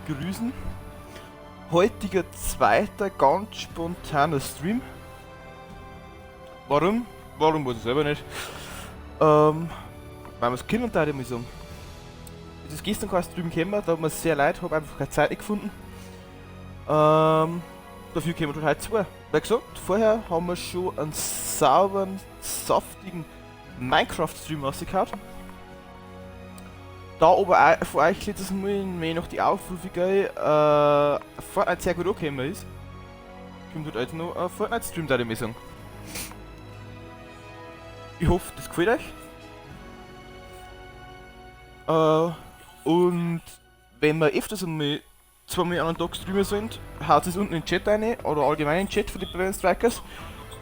Begrüßen. Heutiger zweiter ganz spontaner Stream. Warum? Warum weiß ich selber nicht. Weil wir es können, da ich mal sagen. Es ist gestern kein Stream gekommen, da hat mir sehr leid, habe einfach keine Zeit gefunden. Dafür kommen wir heute zwei. Wie gesagt, vorher haben wir schon einen sauberen, saftigen Minecraft-Stream rausgehauen. Da aber auch von euch letztes Mal mehr noch die Aufrufe geil, Fortnite sehr gut angekommen ist, kommt halt jetzt noch ein Fortnite-Stream, da ich mal sagen. Ich hoffe, das gefällt euch. Und wenn wir öfters einmal zweimal an einem Tag streamen sind, haut es unten in den Chat rein oder allgemein in den Chat von den Bavarian Strikers,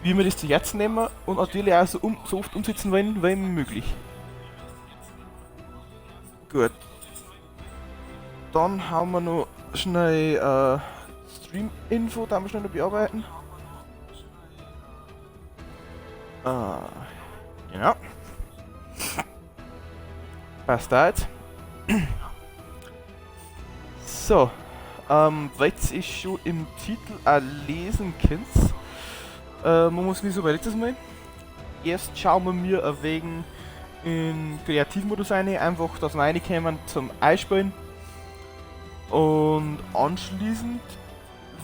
wie wir das zu Herzen nehmen und natürlich auch so oft umsetzen wollen, wie möglich. Gut. Dann haben wir noch schnell Stream-Info, da wir schnell noch bearbeiten. Genau. Passt da jetzt. So. Weil ihr schon im Titel auch lesen könnt, man muss wie so bei letztes Mal. Erst schauen wir mir ein wenig in Kreativmodus rein, einfach, dass wir reinkommen zum Einspielen. Und anschließend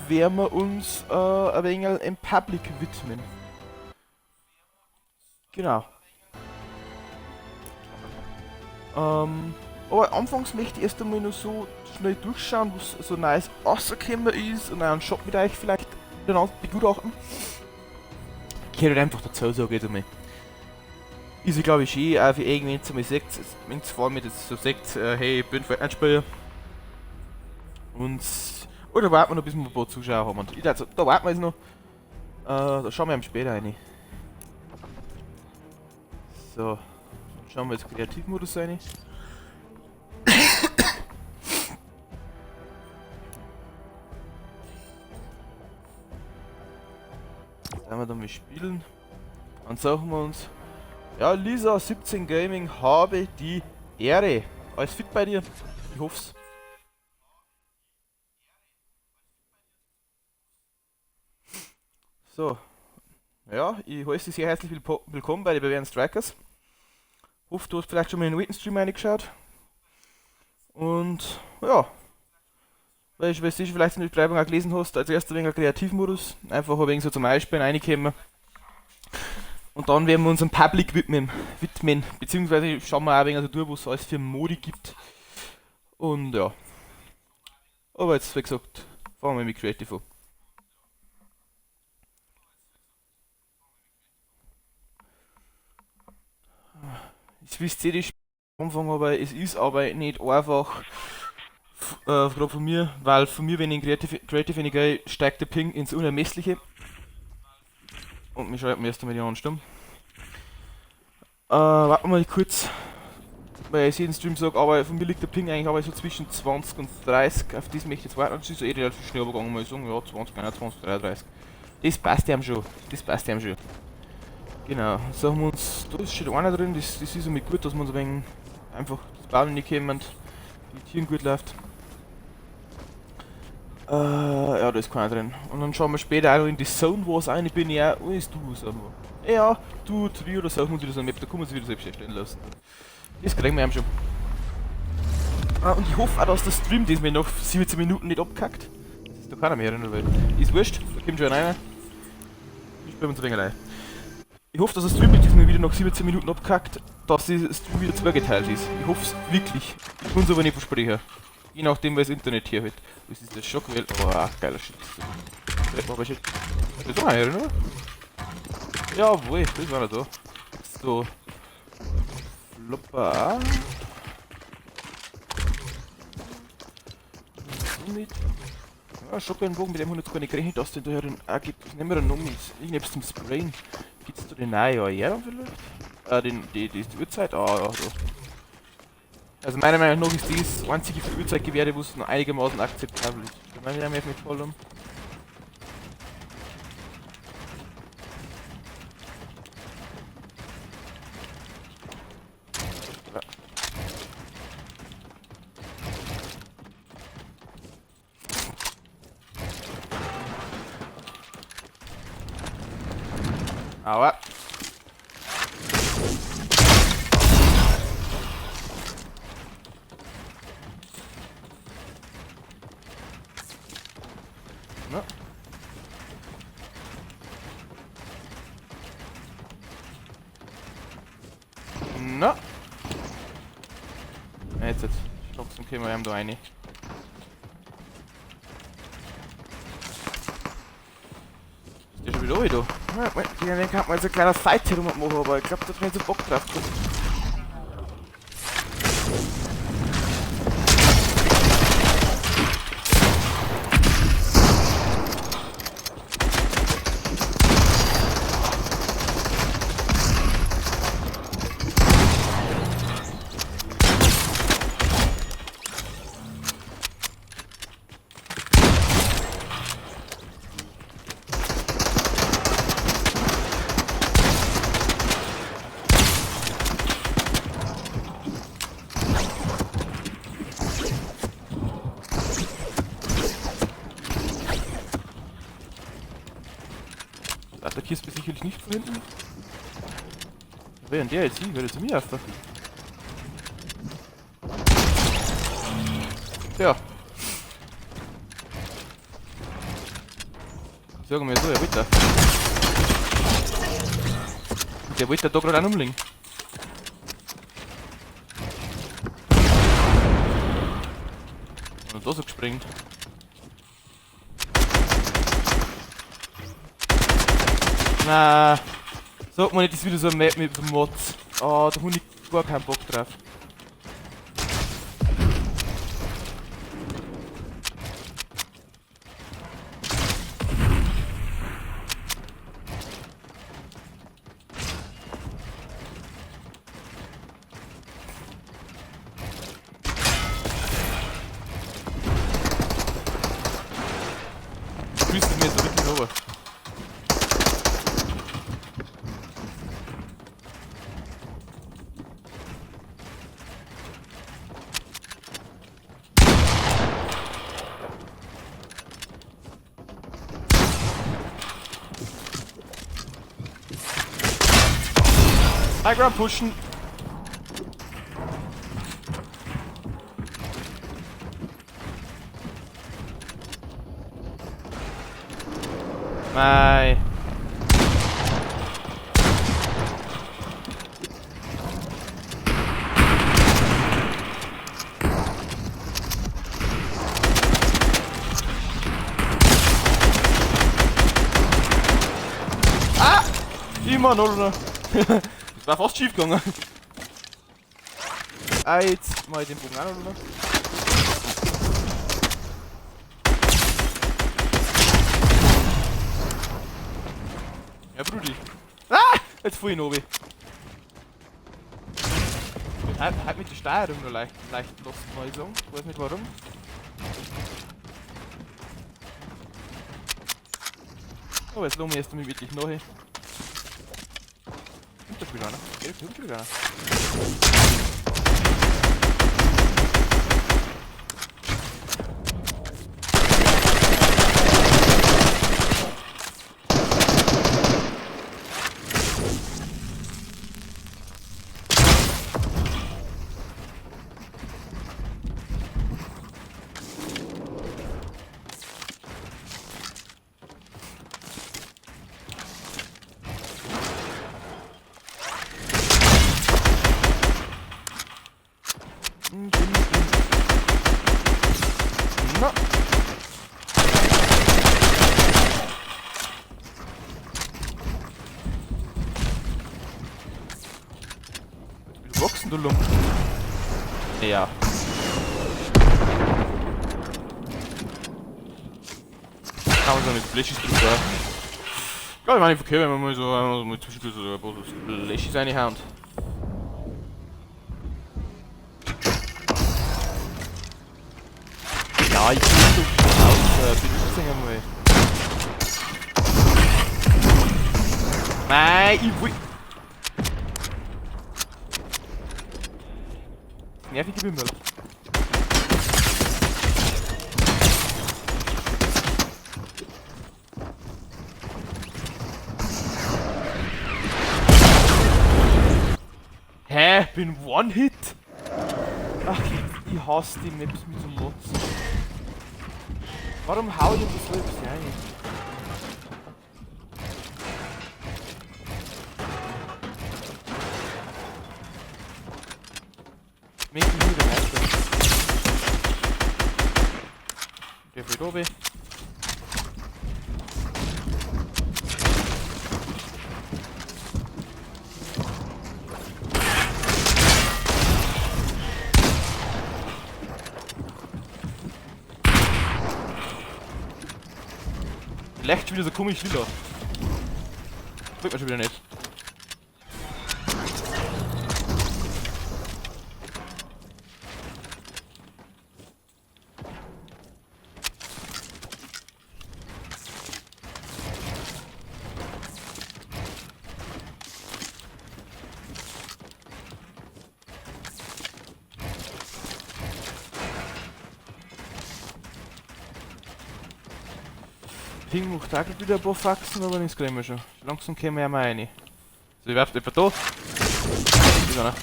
werden wir uns ein wenig im Public widmen. Genau. Aber anfangs möchte ich erst einmal nur so schnell durchschauen, was so nice rausgekommen ist und auch einen Shop mit euch vielleicht miteinander begutachten. Ich kann halt einfach dazu sagen, jetzt einmal. Ist ja, glaub ich, schön, auch für irgendwen zu mal seht, wenn vor mir das so seht, hey, ich bin Fortnite-Spieler. Und, oder warten wir noch, bis wir ein paar Zuschauer haben. Und ich dachte, da warten wir jetzt noch. Da schauen wir eben später rein. So, dann schauen wir jetzt Kreativmodus rein. Dann wir dann mal spielen. Dann suchen wir uns. Ja, Lisa 17 Gaming, habe die Ehre. Alles fit bei dir? Ich hoff's. So. Ja, ich heiße dich sehr herzlich willkommen bei den Bavarian Strikers. Hoffe, du hast vielleicht schon mal in den alten Stream reingeschaut. Und ja, weil ich weiß, du vielleicht in der Beschreibung auch gelesen hast, als erster wenig ein Kreativmodus, einfach ein wenig so zum Einspielen reinkommen. Und dann werden wir uns dem Public widmen, beziehungsweise schauen wir auch ein wenig so durch, was es alles für Modi gibt. Und ja. Aber jetzt, wie gesagt, fangen wir mit Creative an. Das wisst ihr schon am Anfang, aber es ist aber nicht einfach, gerade von mir, weil von mir, wenn ich in Creative reingehe, steigt der Ping ins Unermessliche. Und mich schalten wir erst einmal die anderen stumm. Warten wir mal kurz, weil ich jeden Stream sag, aber von mir liegt der Ping eigentlich aber so zwischen 20 und 30. Auf das möchte ich jetzt warten. Das ist eh relativ schnell übergegangen, mal sagen, ja, 20, 21, 33. Das passt ihm schon. Das passt ihm schon. Genau, sagen wir uns, da ist schon einer drin, das ist einmal gut, dass wir uns ein wenig einfach das Bauen nicht kommen, die Tieren gut läuft. Ja, da ist keiner drin. Und dann schauen wir später auch noch in die Zone Wars rein. Ich bin ja, wo ist du, sagen wir. Ja, du, Trio oder suchen wir uns wieder so eine Map, da können wir uns wieder selbst erstellen lassen. Das kriegen wir eben schon. Ah, und ich hoffe auch, dass der Stream diesmal noch 17 Minuten nicht abkackt. Das ist doch keiner mehr in der Welt. Ist wurscht, da kommt schon einer. Ich spiele uns ein wenig allein. Ich hoffe, dass der Stream mit diesem wieder noch 17 Minuten abkackt, dass der Stream wieder zweigeteilt ist. Ich hoffe es wirklich. Ich kann es aber nicht versprechen. Je nachdem, weil das Internet hier halt. Was ist das Schockwell? Oh, geiler Shit. Aber Shit. Das war einer, oder? Jawohl, das war er da. So. Flopper. Somit. Ja, Shotgun-Bogen, mit dem haben wir jetzt gar nicht gerechnet, dass den da herin auch gibt. Was nehmen wir denn noch mit? Irgendetwas zum Sprayen. Gibt's da den neuen Jahr her vielleicht? Die ist die Uhrzeit? Ah, ja, da. Also meiner Meinung nach ist das einzige für Uhrzeitgewehre, wo es noch einigermaßen akzeptabel ist. Da meine ich auch mehr mit Vollum. Aua. Na. Na. Jetzt. Langsam kommen wir ihm da rein. Ist der schon wieder da? Ja, den kann man jetzt ein kleiner Fight hier machen, aber ich glaube, da hab ich so Bock drauf. Attackierst mich sicherlich nicht von hinten. Wer denn der jetzt hin? Wer zu mir erst? Ja. Sagen wir so, er wollte da. Der wollte da gerade auch umlegen. Und da so gesprengt. Na, sag mal nicht, das ist wieder so ein Map mit so Mods. Oh, da hab ich gar keinen Bock drauf. Fühlst du mir jetzt wirklich runter? High Ground pushen. Mei. Ah! Immer noch. Das war fast schief gegangen. Ah, jetzt mach ich den Bogen auch noch runter. Ja, Brudi. Ah! Jetzt fuhr ich noch. Halt mit der Steuerung noch leicht lost, muss ich sagen. Ich weiß nicht warum. Aber jetzt lassen wir erst einmal wirklich nach. Kommt da schon wieder einer? Geht, kommt schon wieder einer. Na. Du wachsen, du Lump. Ja. Kann man so mit Flashes drüber. Ja, ich meine, okay, wenn man mal so mal zwischendurch so ein paar Flashes reinhauen. Ja, ich bin so aus, benutzen einmal. Nein, ich will. Nervige Bimmel. Hä? Bin One-Hit? Ach, ich hasse die Maps mit so Mods. Warum hau ich das so etwas rein? Mich wieder weiter. Der fliegt oben. Leicht schon wieder so komisch lila. Bringt mir schon wieder nicht. Ping macht auch grad wieder ein paar Faxen, aber das kriegen wir schon. Langsam kommen wir ja mal rein. So, ich werfe etwa da. Ist einer.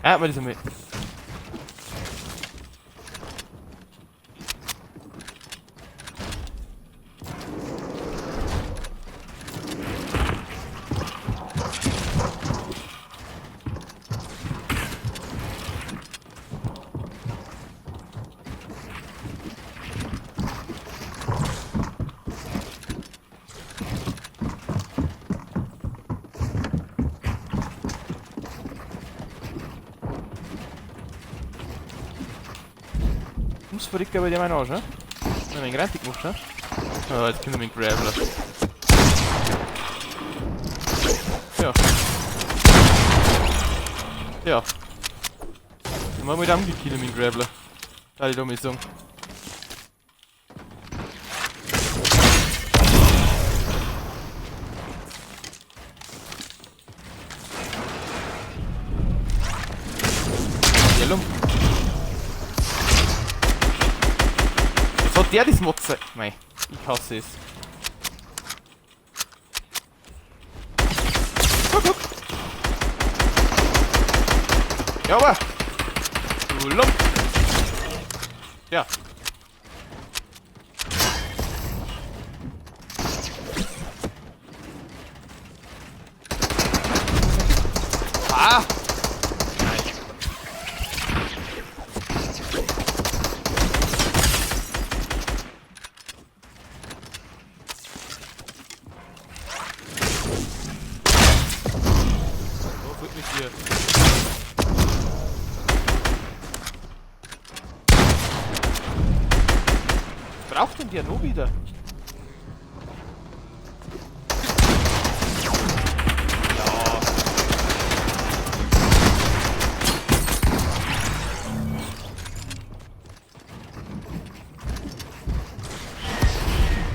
Ah, mal das einmal. Muss verrücken bei dem einen Arsch, ne? Nein, mein Grantik gemacht, ne? Oh, jetzt kommt er mit dem Graveler. Ja. Ja. Dann machen wir mit angekillt mit dem Graveler. Da ich da mal sagen. Yellow. Jetzt hat der das Motze. Mei, ich hasse es. Guck, guck. Ja, aber. Du Lump. Ja. Ah! Nein. So, fort mit dir. Was braucht denn der noch wieder? Ja.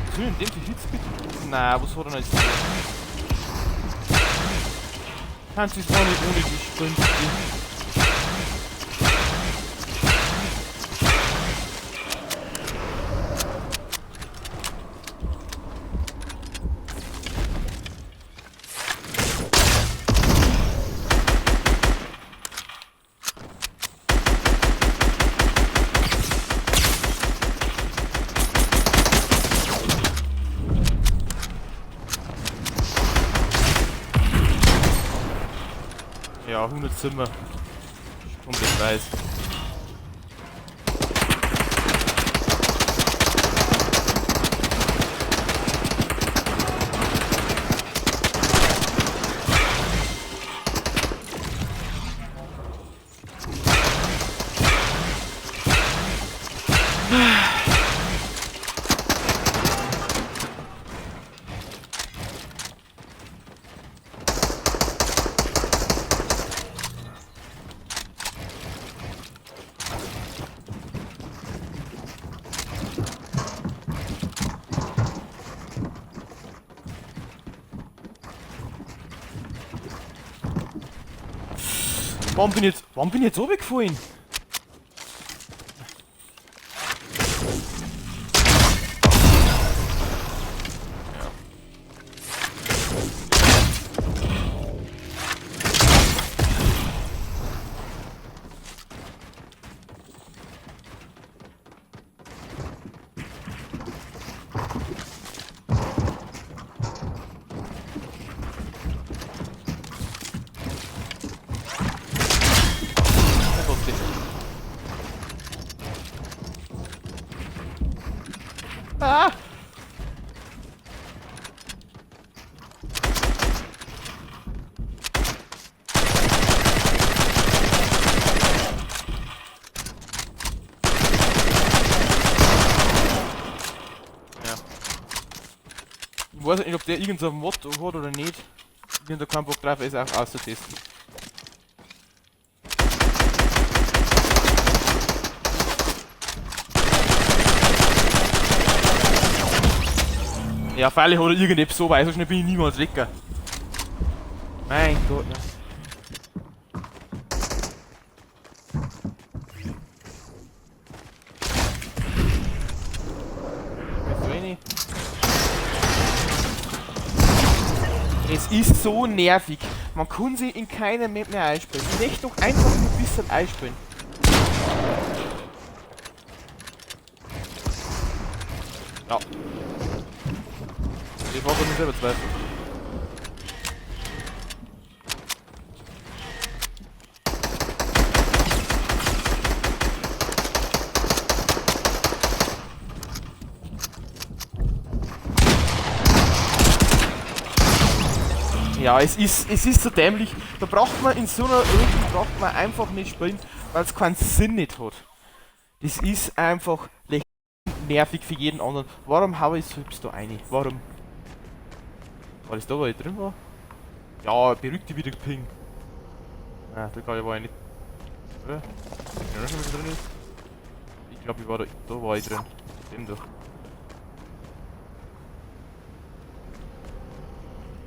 Was will denn dem für Hits bitte? Na, was hat er denn jetzt? Kannst du es auch nicht ohne die Sprint spielen? Ja, 100 Zimmer. Komplett weiß. Warum bin ich jetzt runtergefallen? Ich weiß nicht, ob der irgendein Mod hat oder nicht. Ich bin da keinen Bock drauf, es auch auszutesten. Ja, freilich hat er irgendetwas so weit, so schnell bin ich niemals weg. Mein Gott, ne. Es ist so nervig. Man kann sie in keiner Map mehr einspielen. Ich möchte doch einfach nur ein bisschen einspielen. Ja. Ich war mir selber zweifeln. Ja, es ist so dämlich. Da braucht man in so einer Runde braucht man einfach nicht spielen, weil es keinen Sinn nicht hat. Das ist einfach nervig für jeden anderen. Warum hau ich selbst da rein? Warum? War das da, wo ich drin war? Ja, beruhigt dich wieder Ping. Ah, da glaube ich war ich nicht. Oder? Bin ich noch schon drin ist? Ich glaube, ich war da. Da war ich drin. Dem doch.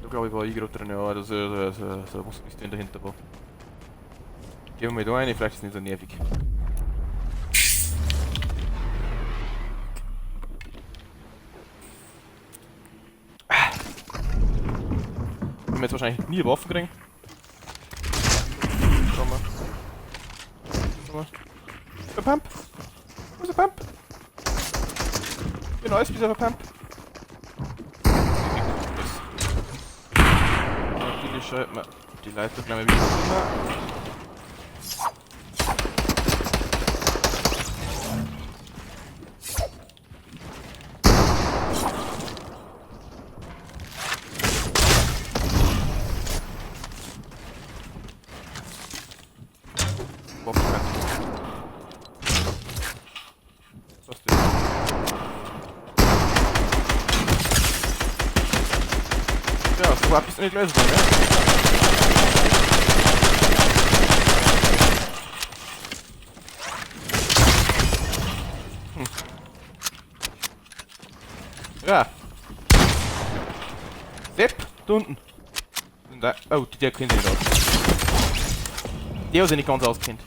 Da glaube ich war ich gerade drin, ja, das so was ist denn dahinter war. Gehen wir mal da rein, vielleicht ist es nicht so nervig. Wenn wir jetzt wahrscheinlich nie Waffen kriegen. Schauen wir. Schauen wir. Der Pump! Wo ist der Pump? Genau, ist bis auf der Pump. Natürlich schalten wir die Leitung gleich mal wieder runter. Ja, so hab ich's nicht lösen wollen, ne? Hm. Ja. Sepp, da unten. Da, oh, der kennt sich nicht aus. Der hat sich nicht ganz auskennt.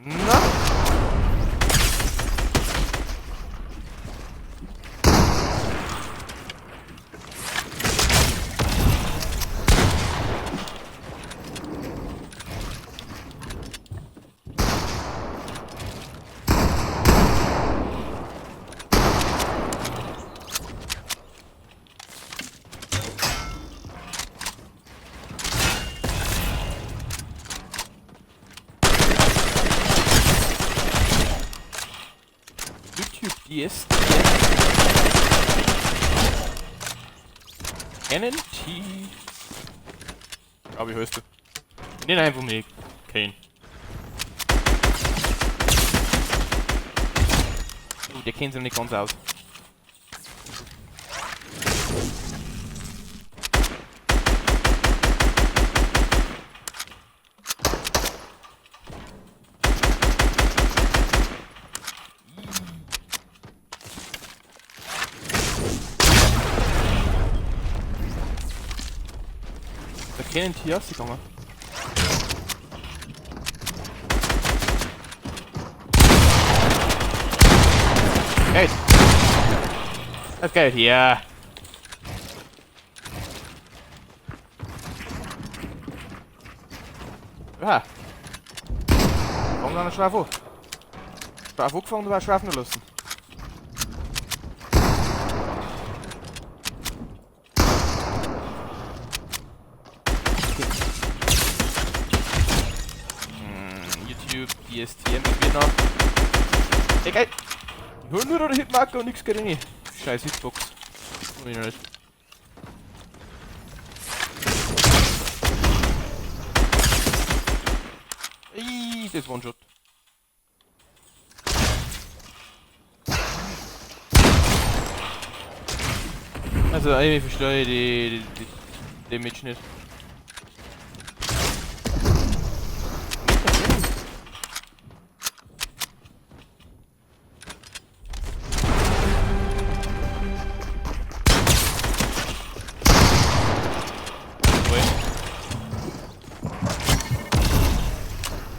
Na? YouTube DSTN NNT. Glaube ich heißt du. Nenn einfach mich Kane. Oh, der kennt sich noch nicht ganz aus. Da kennen die rausgegangen. Hey! Let's go here. Ja. Fang dann Schweif an. Schweif angefangen, aber Schweif noch lassen. YouTube, DSTM, das wird noch. Egal! Ich hol nur den Hitmarker und nix geht rein. Scheiß Hitbox. Hol ich noch nicht. Ih, das One-Shot. Also irgendwie verstehe ich die Damage nicht.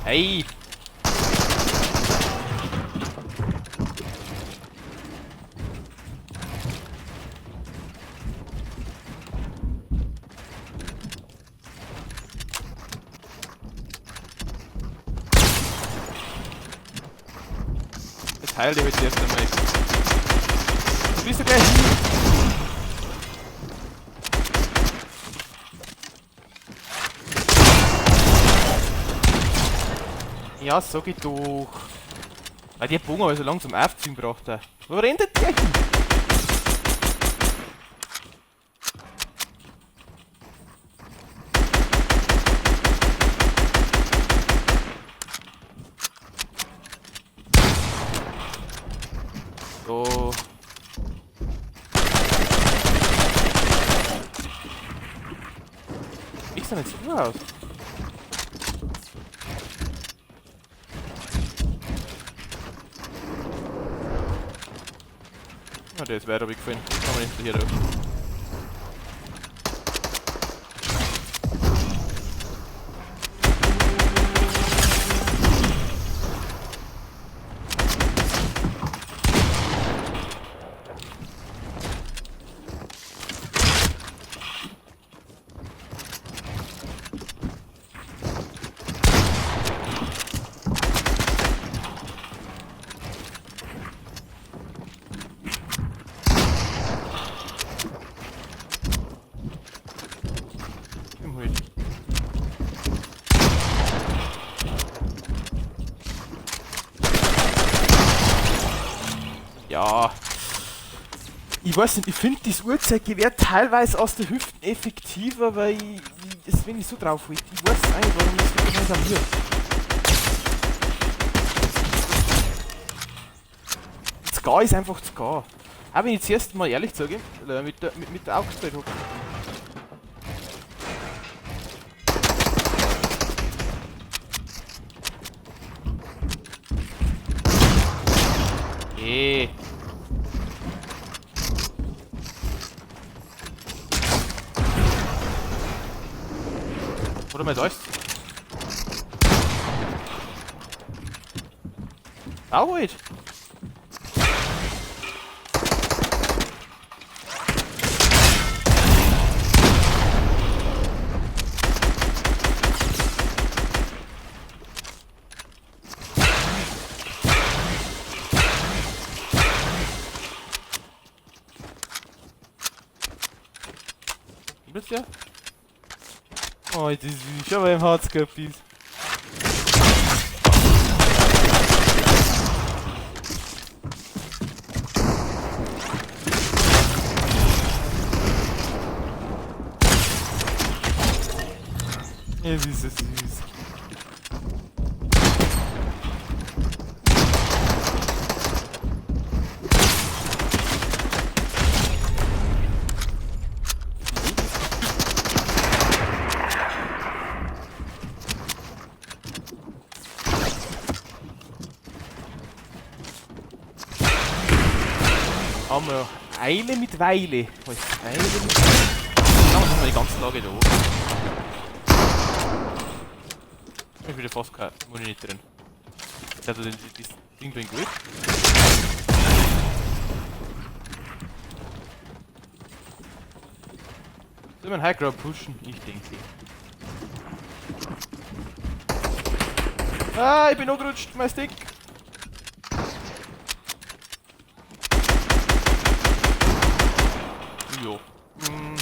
Hey! Jetzt heil dich halt erst einmal. Du bist ja gleich hin. Ja, sag ich doch. Weil die Bogen aber so lange zum Aufziehen braucht er. Wo rennt der hin? So. Ich sah nicht so gut aus. Oh, der ist weiter weggefallen. Kann man nicht hier drauf. Ja. Ich weiß nicht, ich finde das Uhrzeitgewehr teilweise aus der Hüften effektiver, weil ich das wenn ich so drauf halte. Ich weiß eigentlich, warum das nicht an mir. Das Gar ist einfach zu gar. Auch wenn ich zuerst mal ehrlich sage, mit der Augstzeit hab. Hey. Oder mal da ist. Au, wait. Ja? Oh, das ist schon mal im Harzköpfis. Es ist so süß. Haben wir Eile mit Weile. Was ist Eile mit Weile? Da sind wir die ganze Lage da oben. Ich wieder fast kein Muni nicht drin. Jetzt hat er das Ding drin gut. Sollen wir einen Highground pushen? Ich denke. Ah, ich bin angerutscht, mein Stick. Jo. Mhm.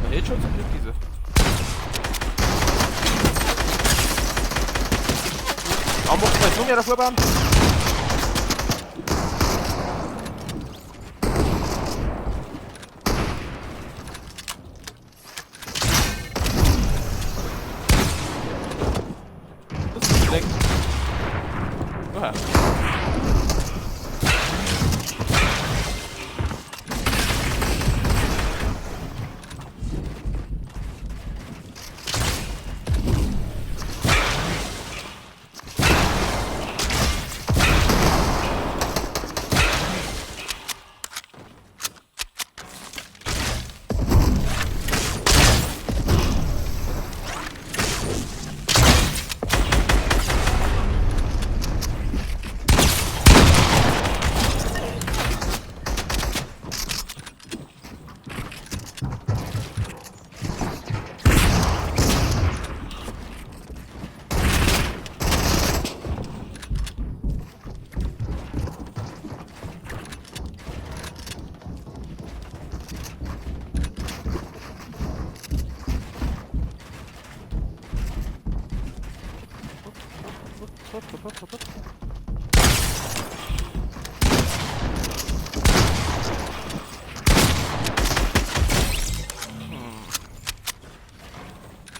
Na, Headshot zum Glück diese. Warum macht man jetzt noch mehr davor bauen? Das ist schlecht. Oha. Hopp, hopp, hopp, hopp, hopp.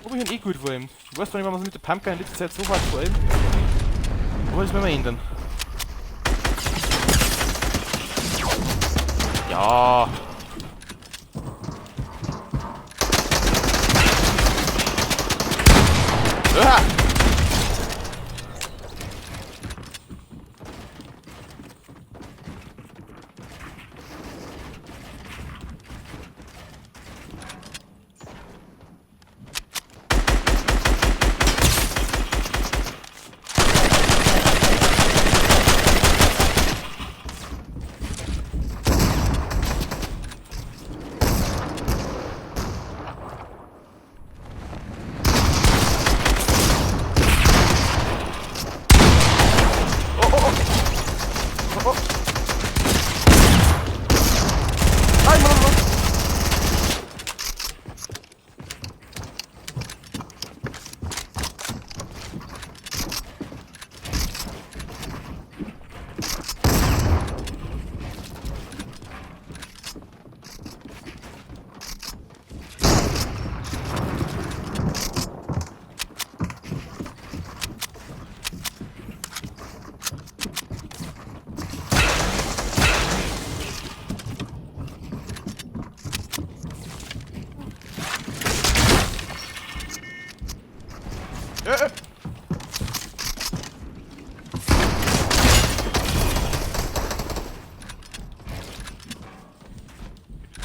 Aber ich bin eh gut vor ihm. Ich weiß zwar nicht, warum man mit der Pumpgun in letzter Zeit so hart vor ihm. Aber das werden wir ändern. Ja. Ah! Oh, oh, oh. Oh, oh. Nein, Mann, Mann.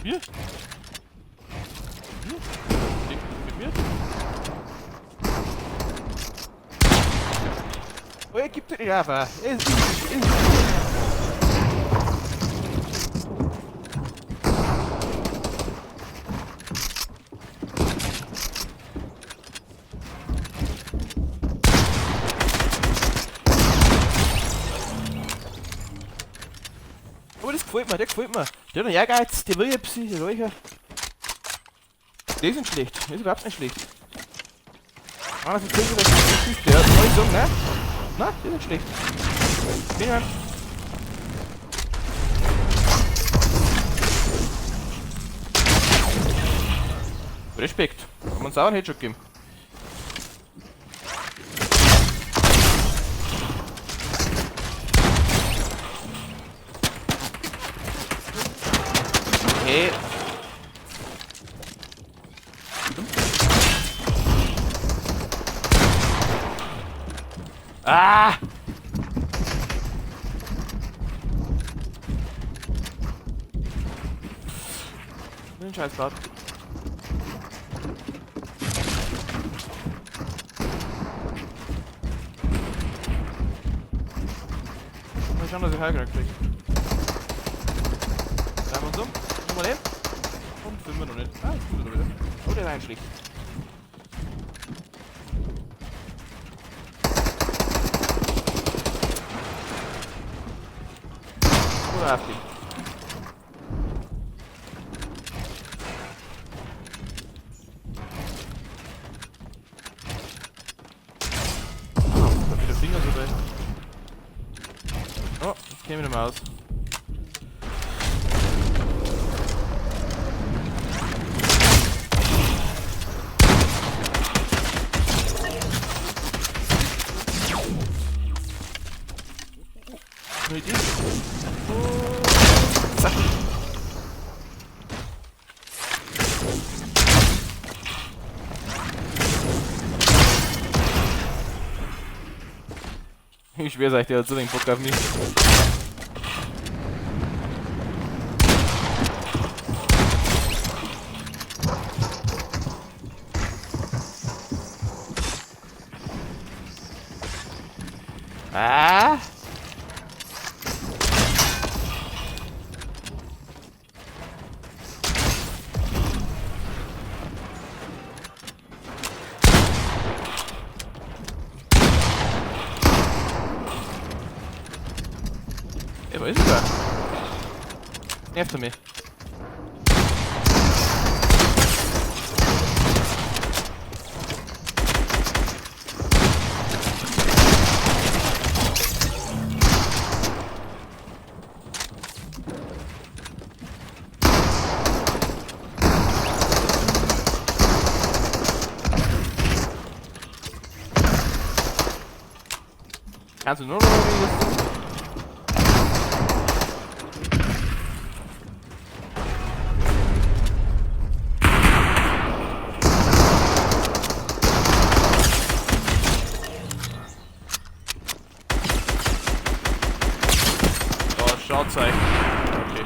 Mir? Mir? Mit mir? Oh, er gibt es aber. Aber das gefällt mir, der gefällt mir. Der hat einen Ehrgeiz, der will etwas, der Räucher. Die sind schlecht, das ist überhaupt nicht schlecht. Ah, das ist der soll ich sagen, ne? Nein, die sind schlecht. Bin ich. Respekt. Kann man sauren Headshot geben. Okay. Ah! Den Scheiß Bad. Mal schauen, dass ich Heilgrad krieg. Drehen wir uns um. Nochmal hin. Und sind wir noch nicht. Ah, jetzt kommt er wieder. Oh, der war ein schlecht. Oder auf ihn. Ah, da wieder Finger so weh. Oh, jetzt käme ich nicht mehr aus. Eine Idee. Und zack. Ich schwör's euch, der hat so den Bock auf mich. Ah! Ey, wo ist er? Nervt er mich? Kannst du nur noch das? Oh, schaut's euch. Okay.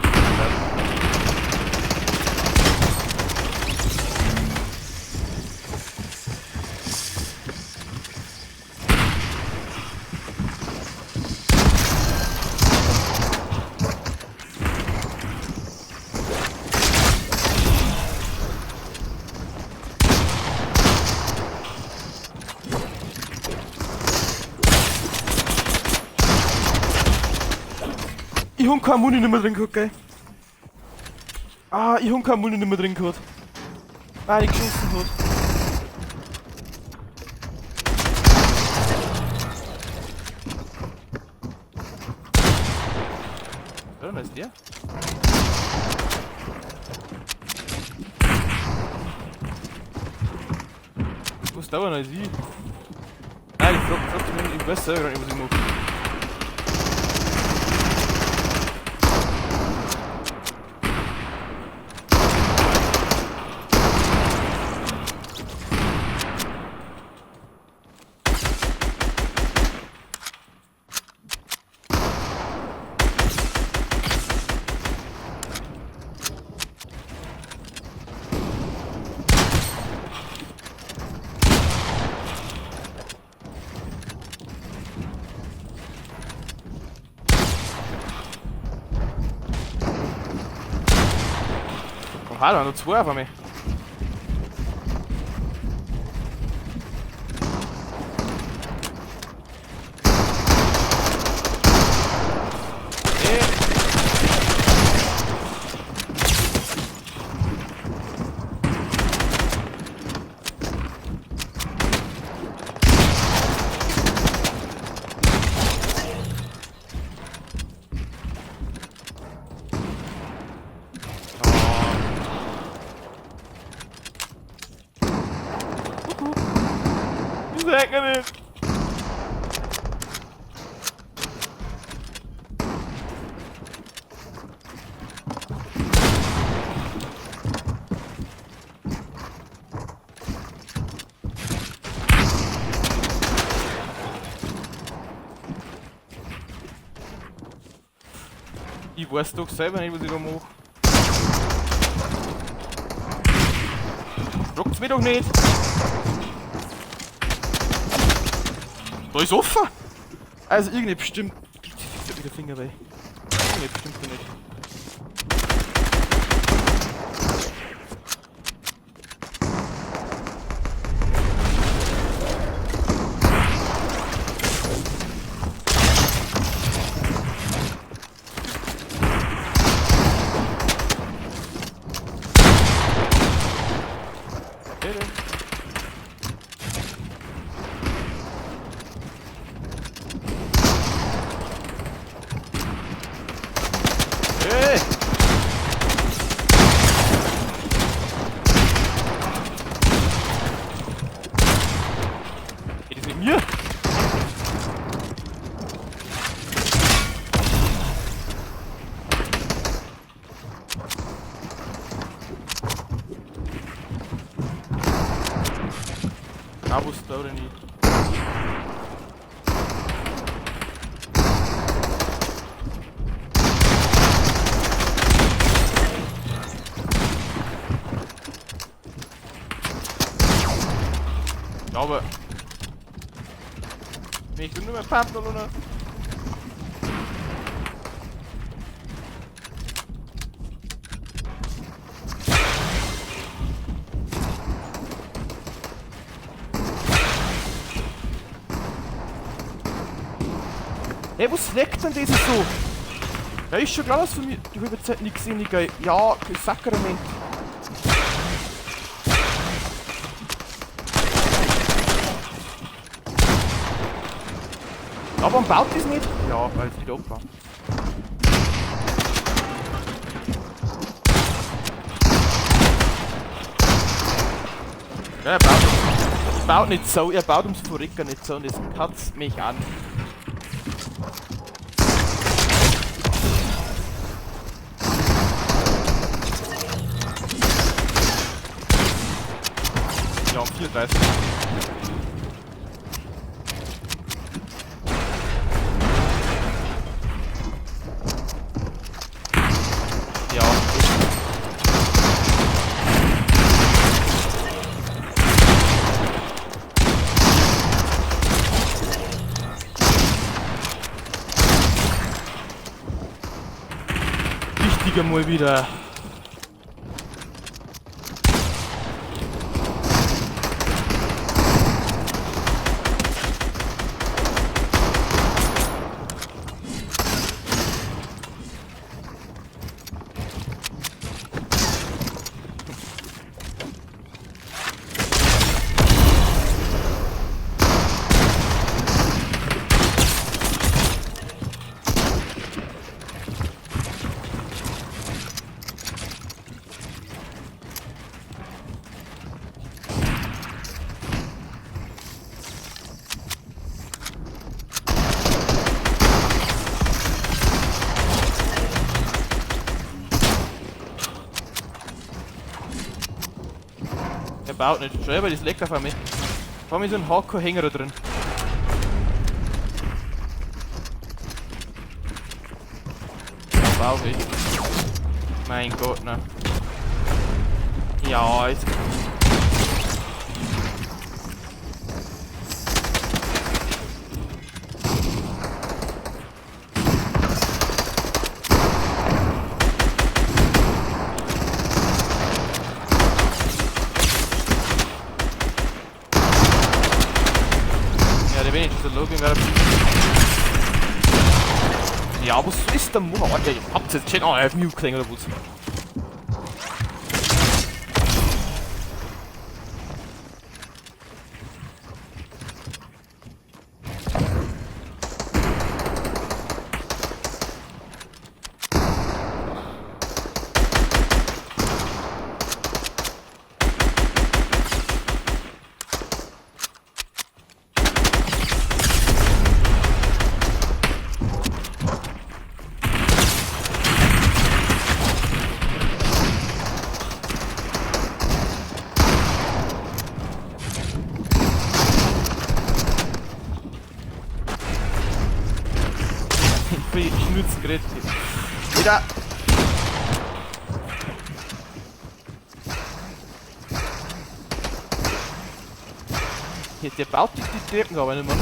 Ich hab keine Muni nicht mehr drin gehabt, gell? Ah, ich hab keine Muni nicht mehr drin gehabt. Nein, ich geschossen hat. Wer ist der? Was dauert als ich? Nein, ich frag mich, ich weiß selber gar nicht, was ich mache. Oha, da noch zwei auf mich. Nicht. Ich weiß doch selber nicht, was ich da mache. Fragt's mich doch nicht! Da ist offen! Also irgendwie bestimmt. Wieder Finger weg. Irgendwie bestimmt nicht. Hey! Geht es mit mir? Ah, wo ist der denn nicht? Ja, aber... Ich bin nur mehr Partner, oder? Hey, was leckt denn das so? Ja, ist schon klar, dass von mir die halbe Zeit nichts gesehen, geil. Ja, Sakrament. Ja, warum baut das nicht? Ja, weil es nicht abbaut. Ja, er baut nicht so, er baut ums Verrecken nicht so und das katzt mich an. 34. Ja. Wichtiger mal wieder. Er baut nicht. Schau, aber das leckt auf einmal. Vor mir so ein Hardcore-Hänger da drin. Ja, bau ich. Mein Gott, ne. Ja, jetzt. Ja, der bin ich schon so low bin. Ja, was ist der Monat? Alter, ihr habt jetzt schon auf Mute klingen oder was? Schnitz geredet. Wieder! Hier, der baut die Treppen aber nicht mehr.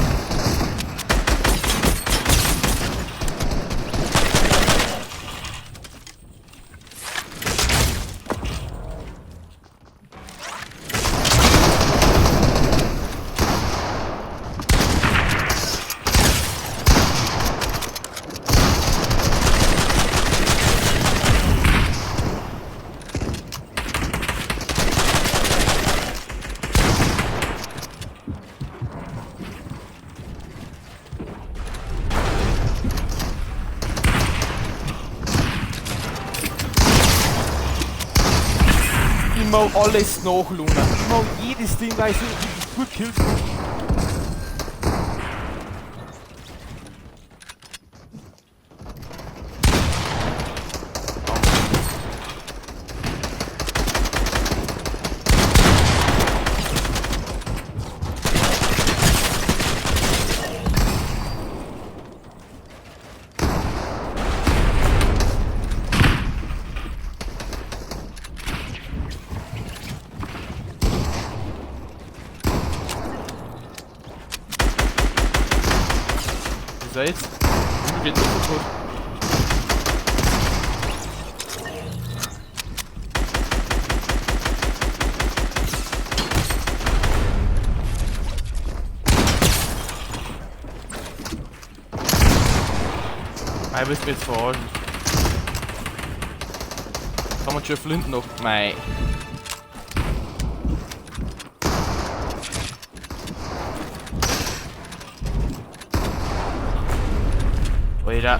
Immer alles nachlohnen. Immer jedes Ding, weil ich so gut killt. Ist er jetzt? Ich bin so tot. Mei, willst du mich jetzt verarschen? Kann man schon Flinten noch? Mei. Alter.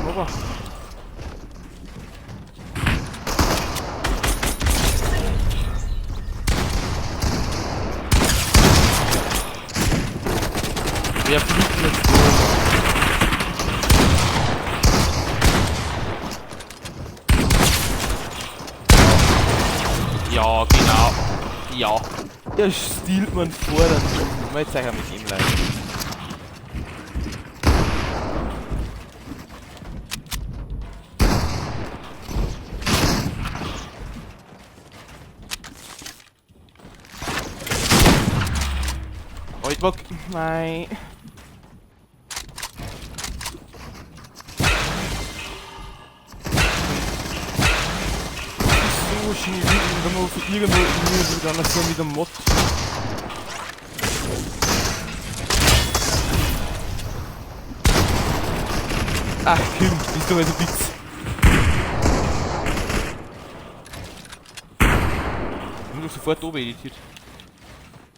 Opa. Wer fliegt mit Strom? Ja, genau. Ja. Er stiehlt man vor, dann mal jetzt mit ihm leid. Oh, ich mag. Nein. So schön, wenn man von irgendwo dann so mit dem Mod. Ach komm, bist du mal so Witz. Ich bin doch sofort oben editiert.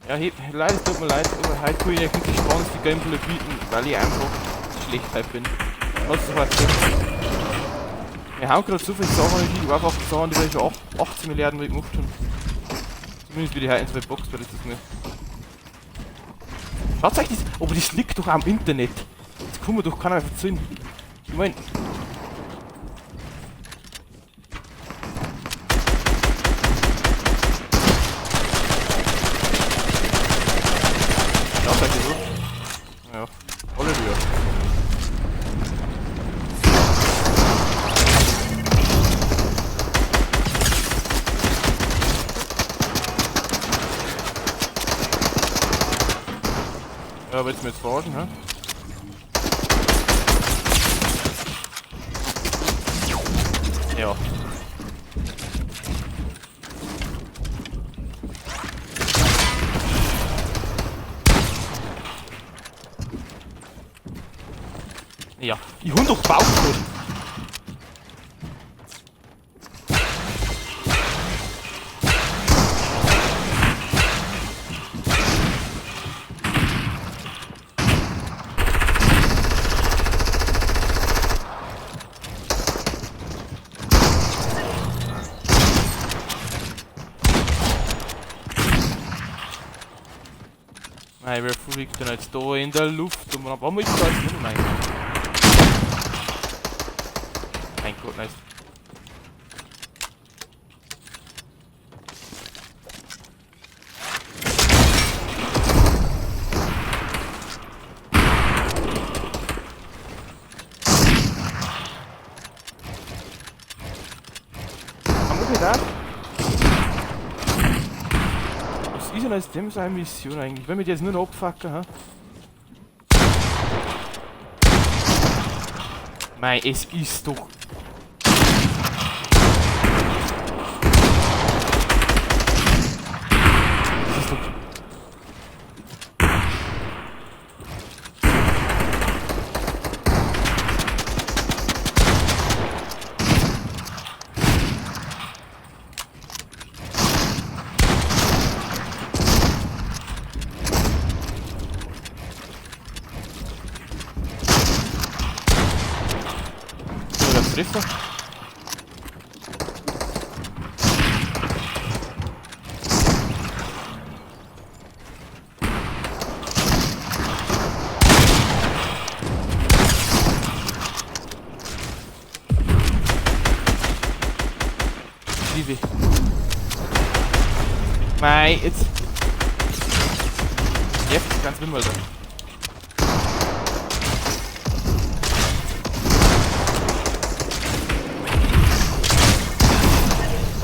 Ja, hey, leider, es tut mir leid, aber heute kann ich euch wirklich spannendste Gameplay bieten, weil ich einfach schlecht heute bin. Was ist heute? Wir haben gerade so viele Sachen, die einfach Sachen, die wir schon 18 Milliarden Mal gemacht haben. Zumindest wie die heute in zwei Box, weil das ist mir. Schaut euch das, aber das liegt doch am Internet. Das kann man doch keiner erzählen. Ich mein. Schaut euch das an. Ja, Halleluja. Ja, willst du mir jetzt verarschen, hä? Ja. Ja, ich hab doch gebaut. Nein, wer fliegt denn jetzt da in der Luft? Und warum ist da jetzt nicht mehr? Mein Gott, nice. Haben wir gedacht? Was ist denn als dem seine Mission eigentlich? Wenn wir die jetzt nur noch abfucken, hä? Mei, es ist doch. Es ist doch. Treffer. Liebe. Mei, jetzt. Jetzt ganz wimmerl da.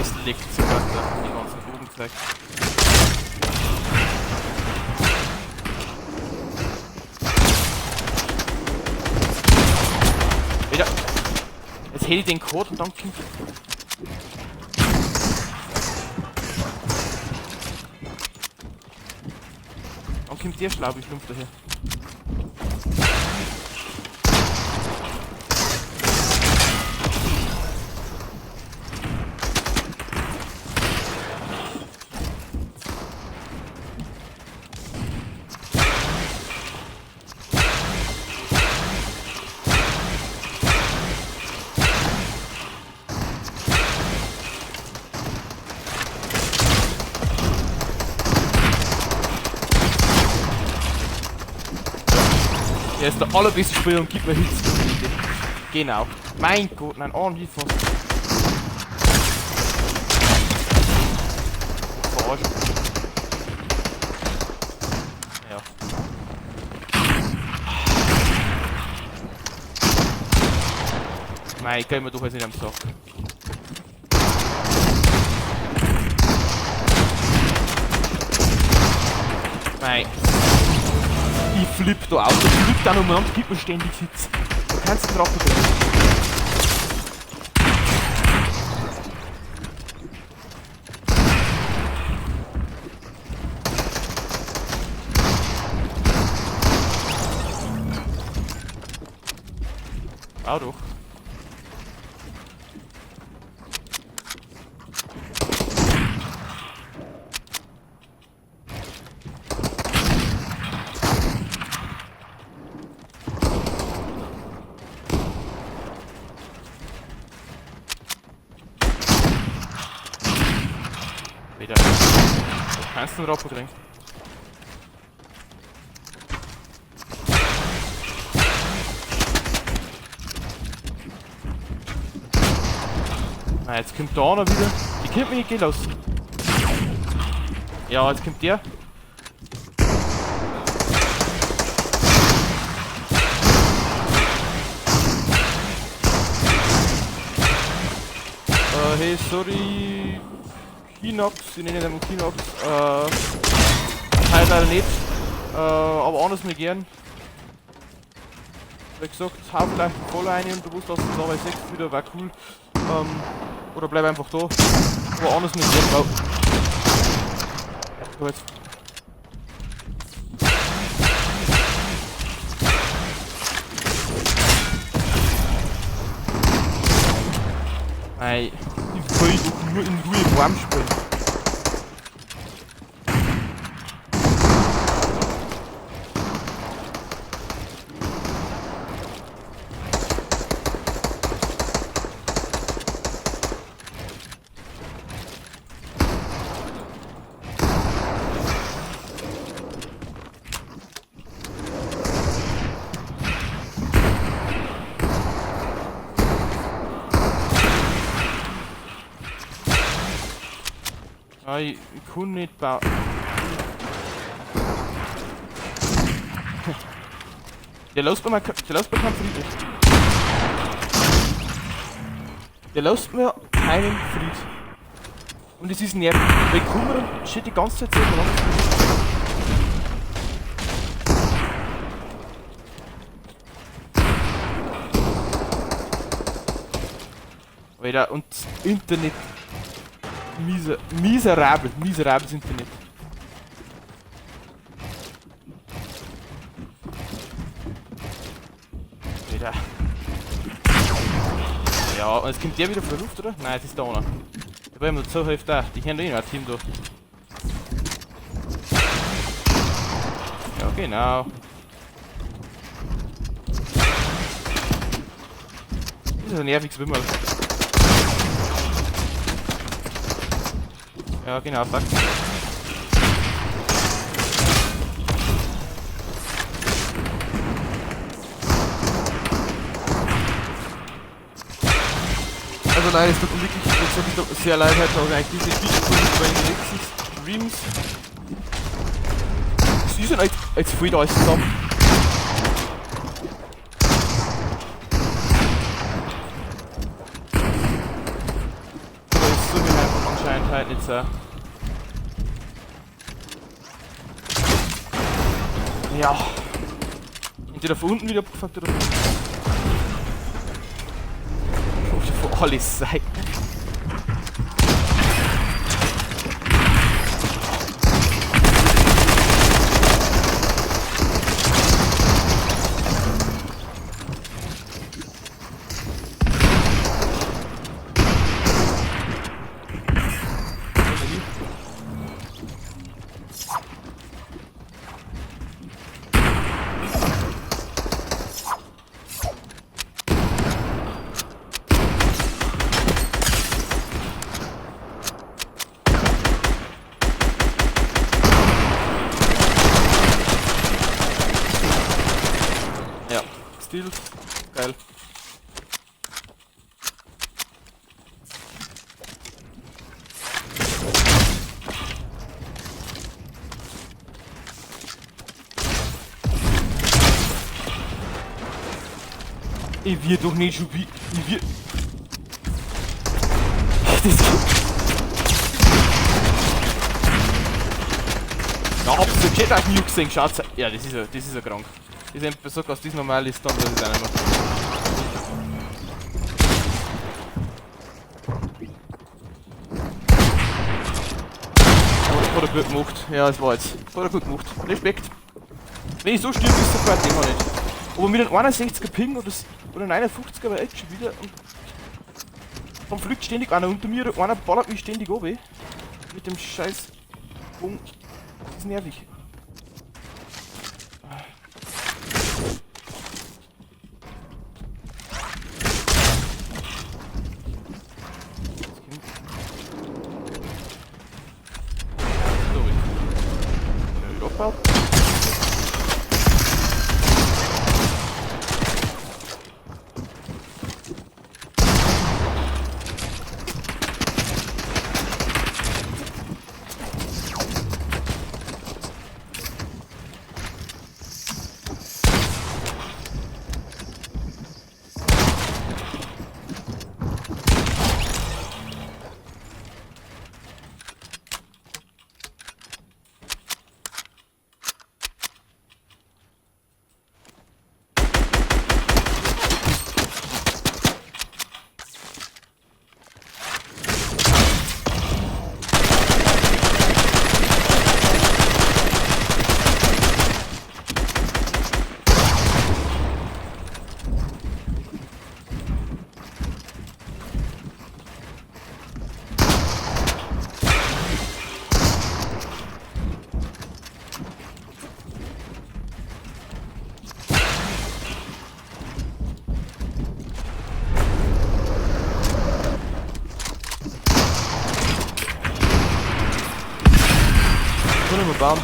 Es leckt sogar da, die ganzen Bogenzeug. Wieder. Jetzt hätte ich den Code und dann kommt. Dann kommt der Schlaubi-Schlumpf daher. Er ist der allerbeste Spieler und gibt mir Hits. Genau. Mein Gott, nein, oh, wie fast. Verarschen. Nein, ich geh mir doch jetzt nicht am Sack. Nein. Ich flipp da aus. Ich flipp da umeinander, gib mir ständig Hits. Du kannst den Rappen bringen. Auch doch. Wieder. Kannst du einen Rapper kriegen? Na, jetzt kommt da einer wieder. Die kommt mich nicht gehen lassen. Ja, jetzt kommt der. Hey, sorry. Kinox, ich nenne ihn Kinox. Heute leider nicht. Aber anders mir gern. Wie gesagt, hau vielleicht ein Follow rein und du wusstest, dass du da bei 6 wieder war cool. Oder bleib einfach da. Aber anders mit gern. Oh. So, jetzt. Nein, ich will doch nur in Ruhe warm spielen. Ich kann nicht bauen. Der lässt mir keinen Frieden. Der lässt mir keinen Frieden. Und es ist nervig, weil ich komme und shit die ganze Zeit so. Alter, und das Internet. Miserabel, miserables Internet. Wieder. Ja, und jetzt kommt der wieder von der Luft, oder? Nein, jetzt ist da einer. Der war ihm nur so hilft da. Die haben da eh noch ein Team da. Ja, genau. Das ist ein nerviges Wimmel. Ja, genau, fuck. Also nein, es tut mir wirklich, es tut mir sehr leid heute, aber eigentlich diese Videos bei den nächsten Streams. Was ist denn jetzt fällt alles zusammen? Aber es tut mir einfach anscheinend halt nicht so. Ja. Entweder von unten wieder abgefuckt oder von alle Seiten. Ja, Stil, geil. Ich wird doch nicht schon wie. Ich wird. Das ja, hab's im Chat auch nie gesehen, schaut's. Ja, das ist ja krank. Das ist einfach so, dass das normal ist, dann das ist auch nicht mehr. Aber das hat er gut gemacht. Ja, das war jetzt. Das hat er gut gemacht. Respekt. Wenn ich so stirb, ist sofort immer nicht. Aber mit einem 61er Ping oder 59er, aber echt schon wieder. Und dann fliegt ständig einer unter mir, einer ballert mich ständig runter. Mit dem scheiß Bogen. Das ist nervig. Bauen.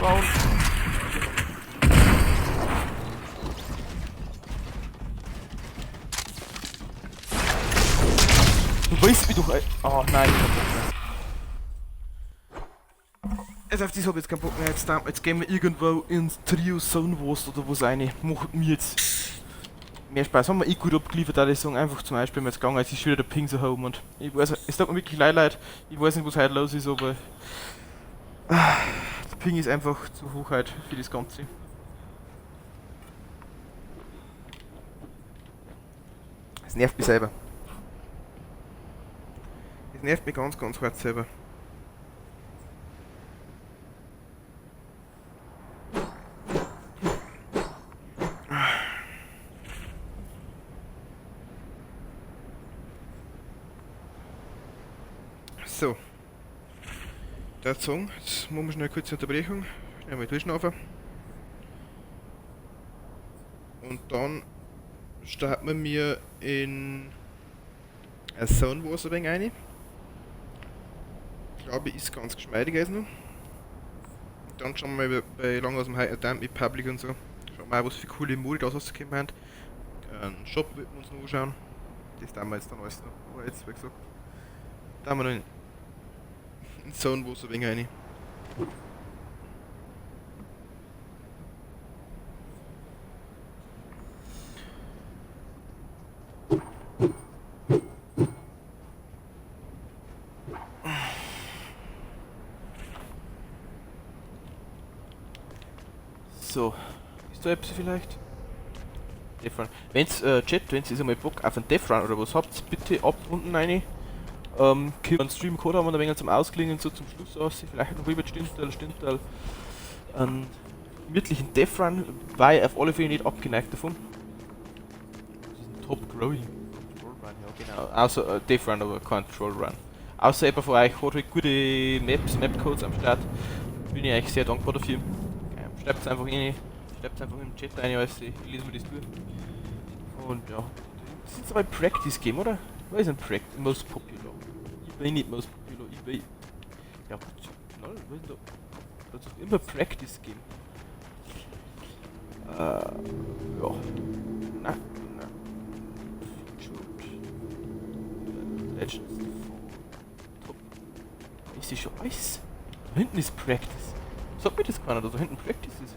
Bauen. Du weißt mich doch. Oh nein, ich hab Bock mehr. Also auf das hab ich jetzt keinen Bock mehr. Jetzt gehen wir irgendwo ins Trio Zone Wars oder was rein. Macht mir jetzt mehr Spaß. Haben wir eh gut abgeliefert, da ich sagen. Einfach zum Beispiel, jetzt gegangen, jetzt ist wieder der Ping so hoch und ich weiß, es tut mir wirklich leid, Leute. Ich weiß nicht, was heute los ist, aber der Ping ist einfach zu hoch heute für das Ganze. Es nervt mich selber. Es nervt mich ganz, ganz hart selber. So. Der Song, jetzt machen wir schnell eine kurze Unterbrechung, schnell mal durchschnaufen. Und dann starten wir mir in eine Zone Wars ein wenig rein. Ich glaube, ist ganz geschmeidig jetzt noch. Und dann schauen wir mal bei lang aus dem High mit Public und so. Schauen wir mal, was für coole Modi da rausgekommen haben. Einen Shop wird wir uns noch anschauen. Das tun wir jetzt dann alles noch. Aber jetzt, wie gesagt, da haben wir noch in Zone Wars ein wenig rein. So, ist da etwas vielleicht? Deathrun. Wenn's Chat, wenn's ist einmal Bock auf einen Deathrun oder was habt, bitte ab unten rein. Einen Stream-Code haben wir ein wenig zum Ausklingen, so zum Schluss aus. Vielleicht noch rüber Stindl, einen gemütlichen Deathrun, war ich auf alle Fälle nicht abgeneigt davon. Das ist ein Top Growing Troll Run, ja genau. Außer Deathrun, aber kein Troll Run. Außer jemand von euch hat halt gute Maps, Mapcodes am Start. Bin ich euch sehr dankbar dafür. Schreibt es einfach rein, schreibt es einfach im Chat rein, alles, ich lese mir das durch. Und ja, das ist aber ein Practice Game, oder? Was ist ein Practice? Most Popular. Ich bin nicht Most Popular, ich bin. Ja gut, nein, was ist da? Das ist immer Practice Game. Ja. Na, na. Featured. Legends. Top. Ist die schon alles? Da hinten ist Practice. Sagt mir das keiner, dass da hinten Practice ist?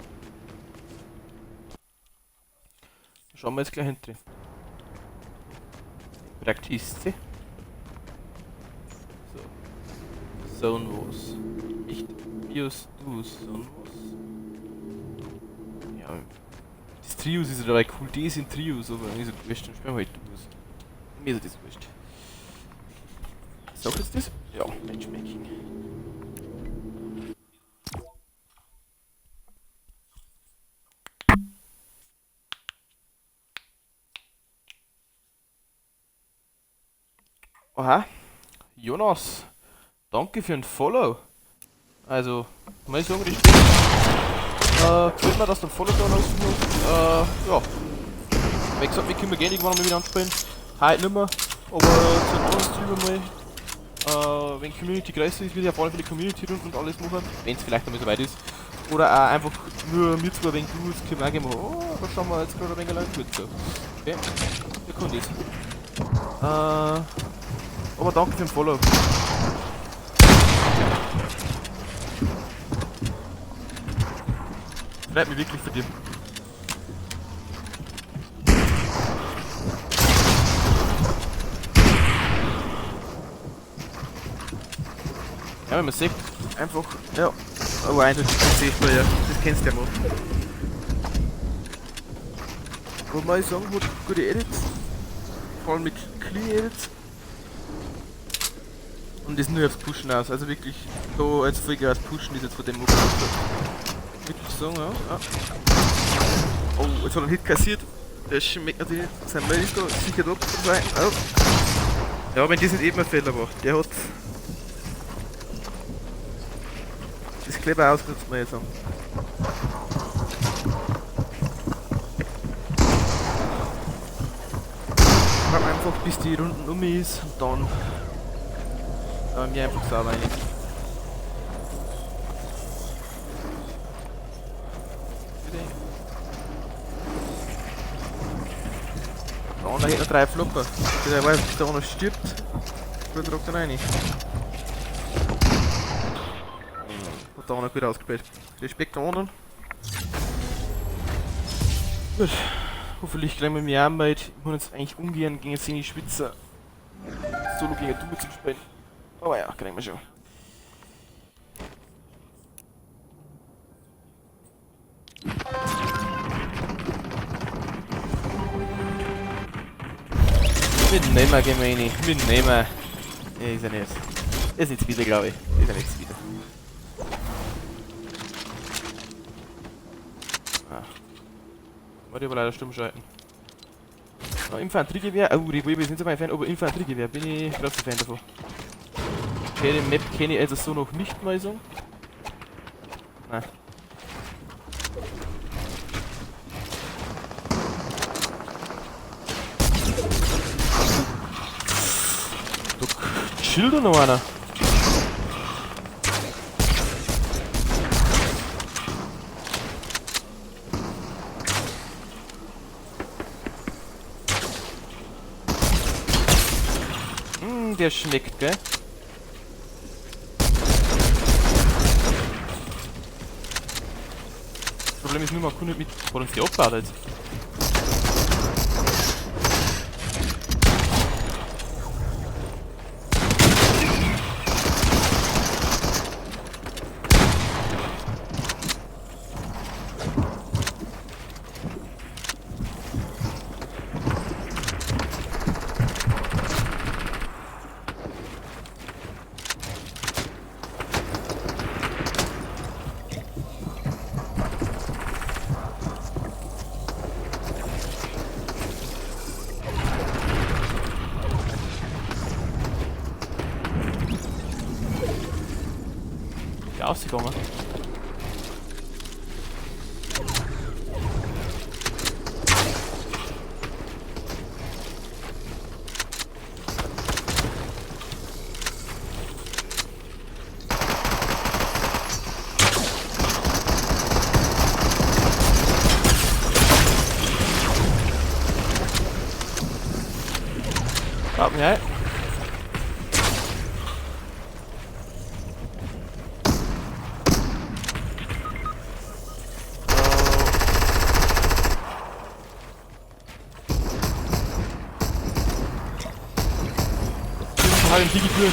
Schauen wir jetzt gleich hinter. Praktisch. So. Zone Wars. Nicht Bios Dus, Zone Wars. Ja. Das Trios ist ja dabei cool. Die sind Trios, aber ist ja wurscht. Dann spielen wir halt Duos. Mir ist das wurscht. Sag jetzt das? Ja, Matchmaking. Aha, Jonas, danke für den Follow. Also, muss ich sagen, Respekt. Gefällt mir, dass du ein Follow da lassen hast. Ja. Wie gesagt, wir können gerne irgendwann mal wieder anspielen. Heute nicht mehr, aber zu einem anderen Stream mal. Wenn Community größer ist, würde ich auf alle Fälle Community-Runden und alles machen, wenn es vielleicht einmal so weit ist. Oder auch einfach nur mir zwei, wenn du es können wir auch gerne machen. Oh, da schauen wir jetzt gerade ein wenig allein gut so. Okay, da kommt das. Aber danke für den Follow. Freut mich wirklich für dich. Ja, wenn man sieht, einfach, ja, aber eindeutig PC-Spieler, das kennst du ja mal. Was man sagen, hat gute Edits, vor allem mit Clean Edits. Und das nur aufs Pushen aus, also wirklich, da als Vollgas Pushen ist jetzt von dem abgeschlossen. Wirklich sagen, ja, ja. Oh, jetzt hat er einen Hit kassiert. Der schmeckt natürlich nicht. Sein Mail ist da sicher da sein. Oh. Ja, wenn das nicht eben ein Fehler war, der hat das clever ausgenutzt, muss ich sagen. Warten einfach, bis die Runden um ist und dann mir einfach sauber rein. Der andere hat noch 3 Flopper. Der weiß, bis der andere stirbt. Gut, rockt er rein. Hat der andere gut ausgespielt. Respekt am anderen. Gut. Hoffentlich kriegen wir mehr Arbeit. Ich muss jetzt eigentlich umgehen gegen jetzt in die Schwitzer. Solo gegen Duo zu spielen. Aber ja, kriegen wir schon. Mit Neymar gehen wir rein. Mit Neymar. Ja, ist er nicht. Ist nichts wieder, glaube ich. Ist er nichts wieder. Ah. Warte, aber leider stumm schalten. Oh, Infanteriegewehr. Oh, Revolver ist nicht so mein Fan, aber Infanteriegewehr bin ich großer Fan davon. Okay, den Map kenne ich also so noch nicht mal so. Nein. Da chillt doch noch einer. Der schmeckt, gell? Das Problem ist nur, man kann nicht mit. Hat uns die abgebaut jetzt? Rausgekommen. Warten wir. Was hat denn die Tür?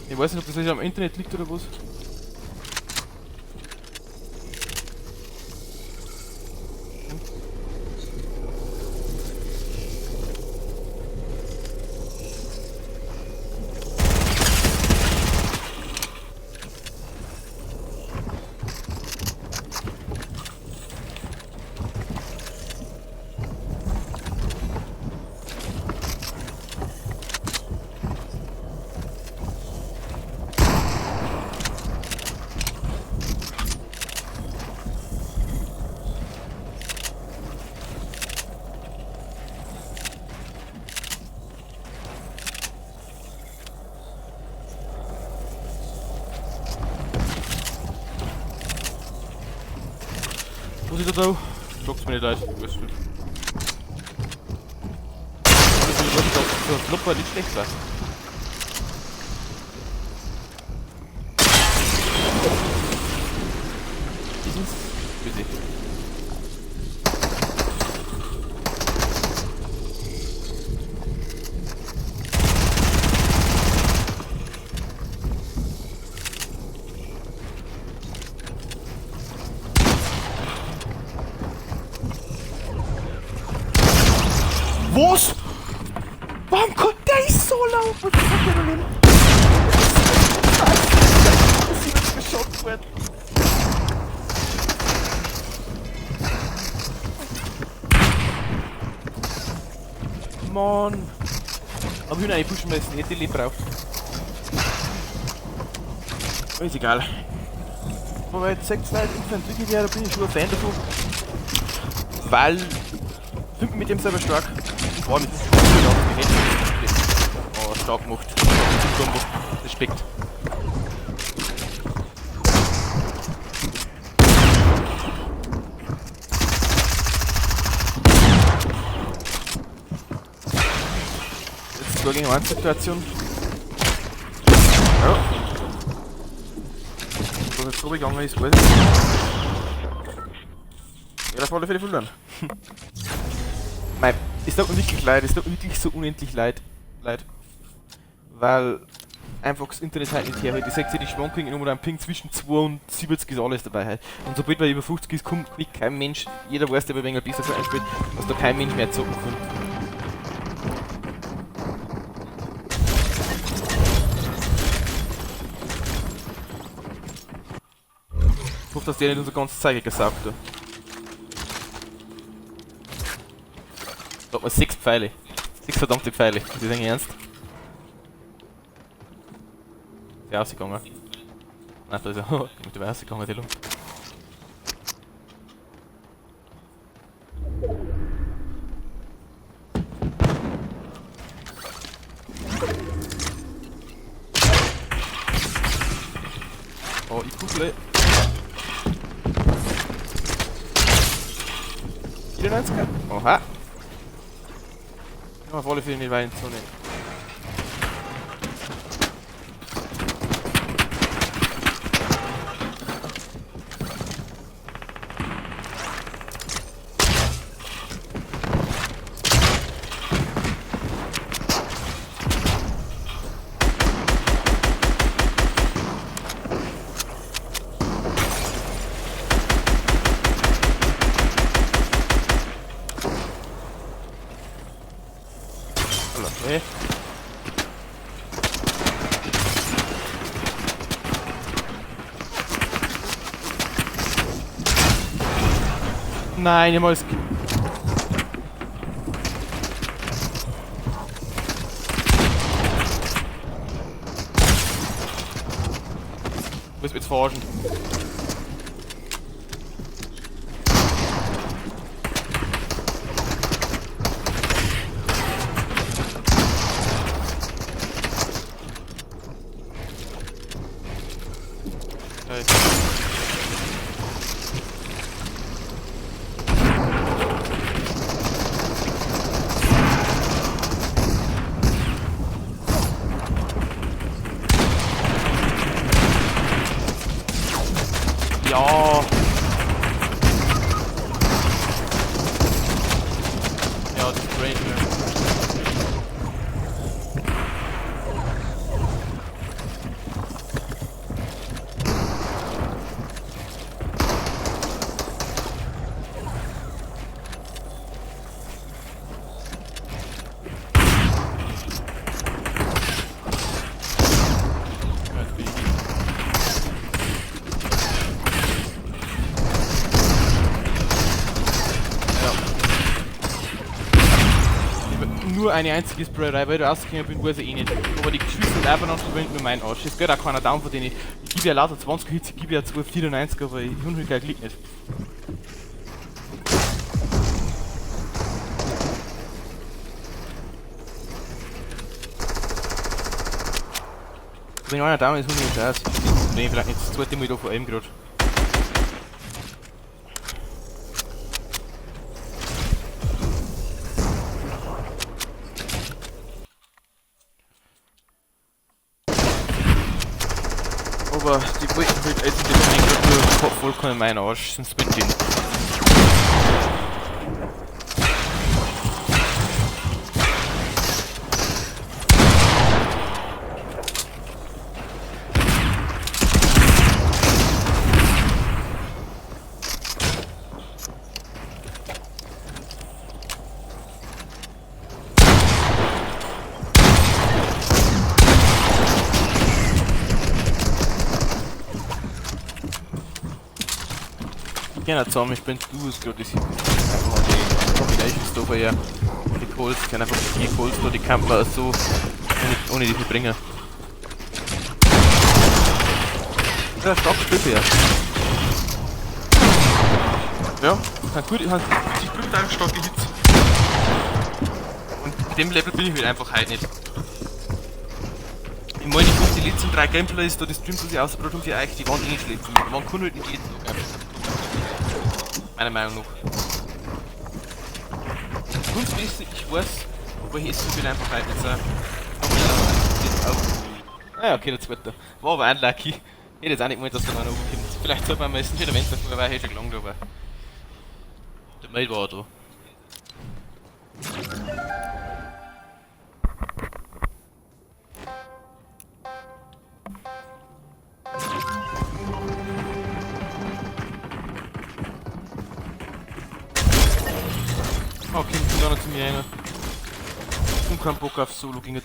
Ich weiß nicht, ob das jetzt am Internet liegt oder was. Was ist da da? Sagt's mir nicht leid. Alles gut. Ich weiß nicht, ob so ein Flopper nicht schlecht war. Das ist bitte. Was? Warum kommt der ist so laut? Was ist der denn? Das ist jetzt geschockt worden. Mann. Aber ich will eigentlich pushen, weil es nicht die braucht. Aber ist egal. Aber jetzt 6 Leute Infanterie, da bin ich schon ein Fan davon. Weil ich mit dem selber stark. Boah, mit oh, stark gemacht. Respekt. Jetzt 2 gegen 1 Situation. Ja. Was jetzt so gegangen ist, weiß ich nicht. Ja, auf alle Fälle verloren. Mei, es tut mir wirklich leid, es tut mir wirklich so unendlich leid. Weil einfach das Internet halt nicht herhält. Ich sehe die Schwankungen um einen Ping zwischen 2 und 70 ist alles dabei halt. Und sobald man über 50 ist, kommt kein Mensch, jeder weiß, der ein wenig besser einspielt, dass da kein Mensch mehr zocken kann. Ich hoffe, dass der nicht unser ganzes Zeug gesaugt hat. Da hat man 6 Pfeile. 6 verdammte Pfeile. Ist das eigentlich ernst? Ist der rausgegangen? Nein, da ist er. Mit dem rausgegangen, die Lunge. Oh, ich kuschle. 94er? Oha! Ich auf alle Fälle nicht weit in die Zone. Okay. Nein, ich muss. Du musst mich jetzt verarschen. Ja. Ja, das bringt mir. Jetzt bin ich. Ja. Ich hab nur eine einzige Sprayerei, weil ich rausgegangen bin, weiß ich eh nicht. Aber die Geschwister einfach noch nur mein Arsch. Es geht auch keiner down von denen. Ich gebe ja lauter 20 Hits, ich gebe ja 2,94, aber ich hab halt kein Glück nicht. Wenn einer down ist, hol ich aus. Nee, vielleicht nicht das zweite Mal da vor allem gerade. Aber die wollten halt jetzt in dem Moment gerade nur vollkommen meinen Arsch, sonst mit denen. Gerne zusammen, ich bin du es gerade, das ist einfach die Combinations da bei ihr. Und die Calls, die sind einfach die Calls da, die kann man so ohne die viel bringen. Ja, stark gespielt ja. Ja, hat gut, hat sich gut einfach starke Hits. Und in dem Level bin ich halt einfach heute nicht. Ich meine, ich guck die letzten 3 Gameplays, da die Streams, die ich ausgebracht haben für euch, die waren eh nicht schlecht für mich. Die waren cool halt nicht jeden Tag einfach. Meiner Meinung nach. Kunstmäßig, ich weiß, aber hier ist bin einfach halt nicht so. Oh. Ah ja, okay, der zweite. War aber unlucky. Ich hätte jetzt auch nicht gemeint, dass da noch einer kommt. Vielleicht sollte man am meisten wieder Event davor, weil ich schon gelangt, aber. Der Mail war auch da. Oh, kommt da noch zu mir einer. Und kein Bock auf Solo gegen den.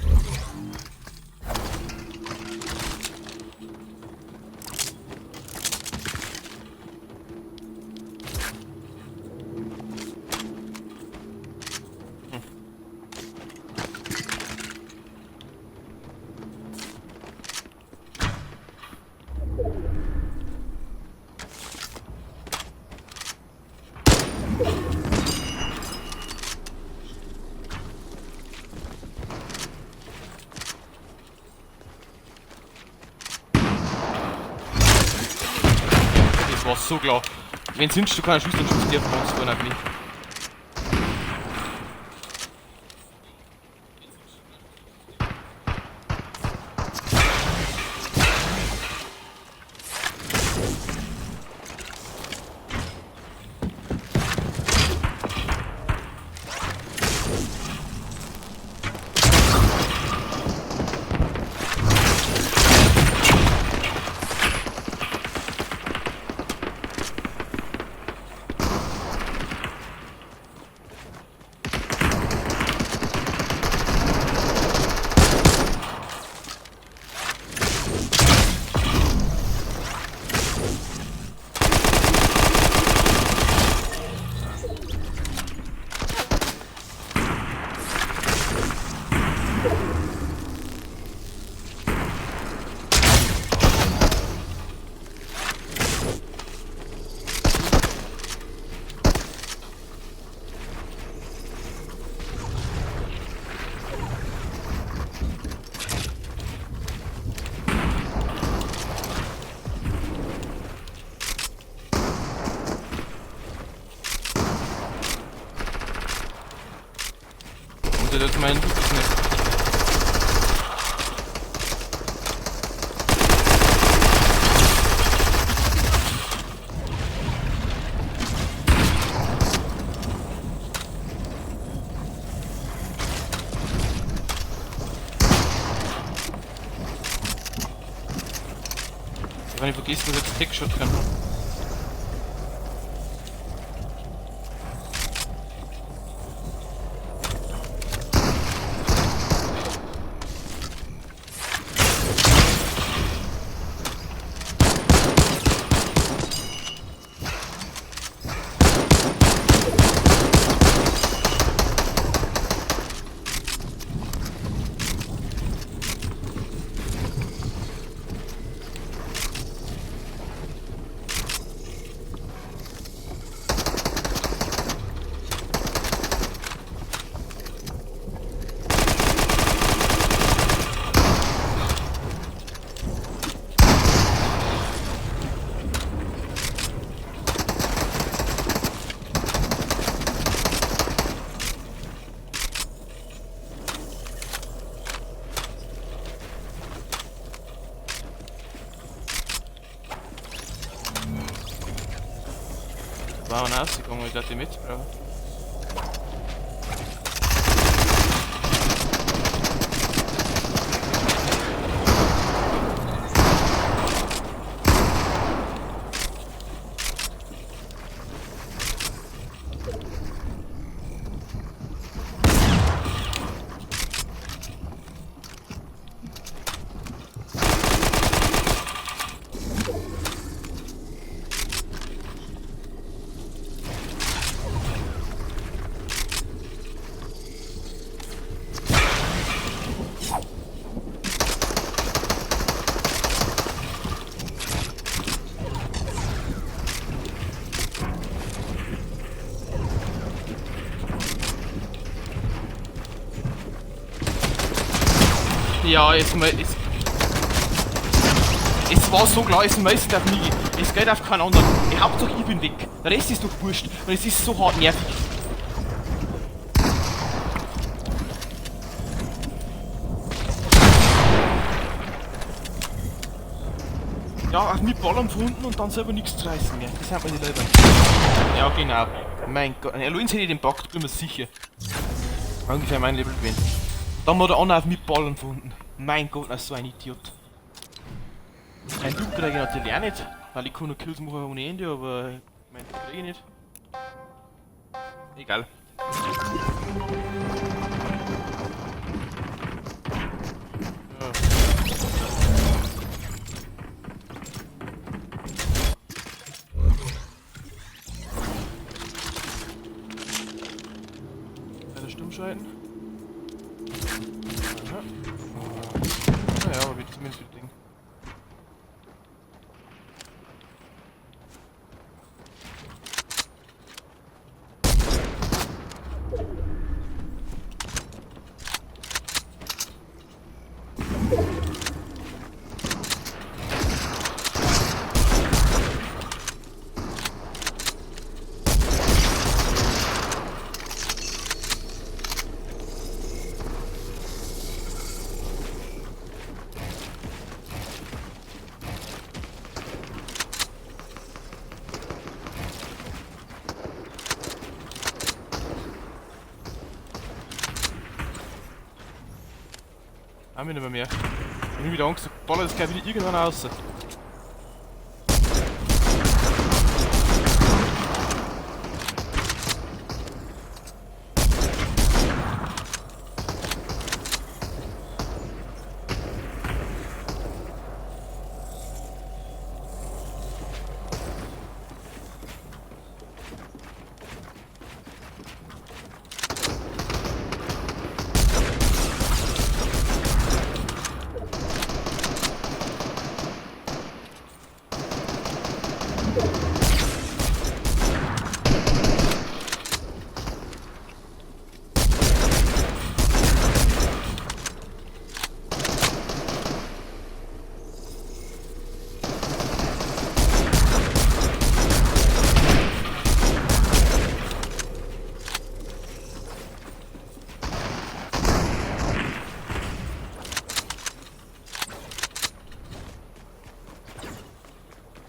Das war so klar. Wenn sonst du keinen Schuss, dann schießt der von uns vorne auf mich. Das ist mein Glück nicht. Wenn ich vergessen, dass ich jetzt Tech-Shot kann. War auch rausgegangen, ich dachte, die mitbrauchen. Ja, es war so klar, es meistens auf mich. Es geht auf keinen anderen. Ich Hauptsache ich bin weg. Der Rest ist doch wurscht. Und es ist so hart nervig. Ja, auf mich ballern von unten und dann selber nichts zu reißen mehr. Das sind mir die Leute. Ja, genau. Mein Gott. Allein hätte ich den Bug, bin mir sicher. Ungefähr mein Level gewesen. Dann war der andere auf mich ballern von unten. Mein Gott, das ist so ein Idiot. Mein Duke kriege ich natürlich auch nicht, weil ich kann noch Kills machen ohne Ende, aber mein Duke kriege ich nicht. Egal. Ja. Weiter stumm schalten. Aha. Naja, aber wird zumindest wieder Ding. Haben wir nicht mehr. Ich hab wieder Angst, ballert das gleich wieder irgendwann raus.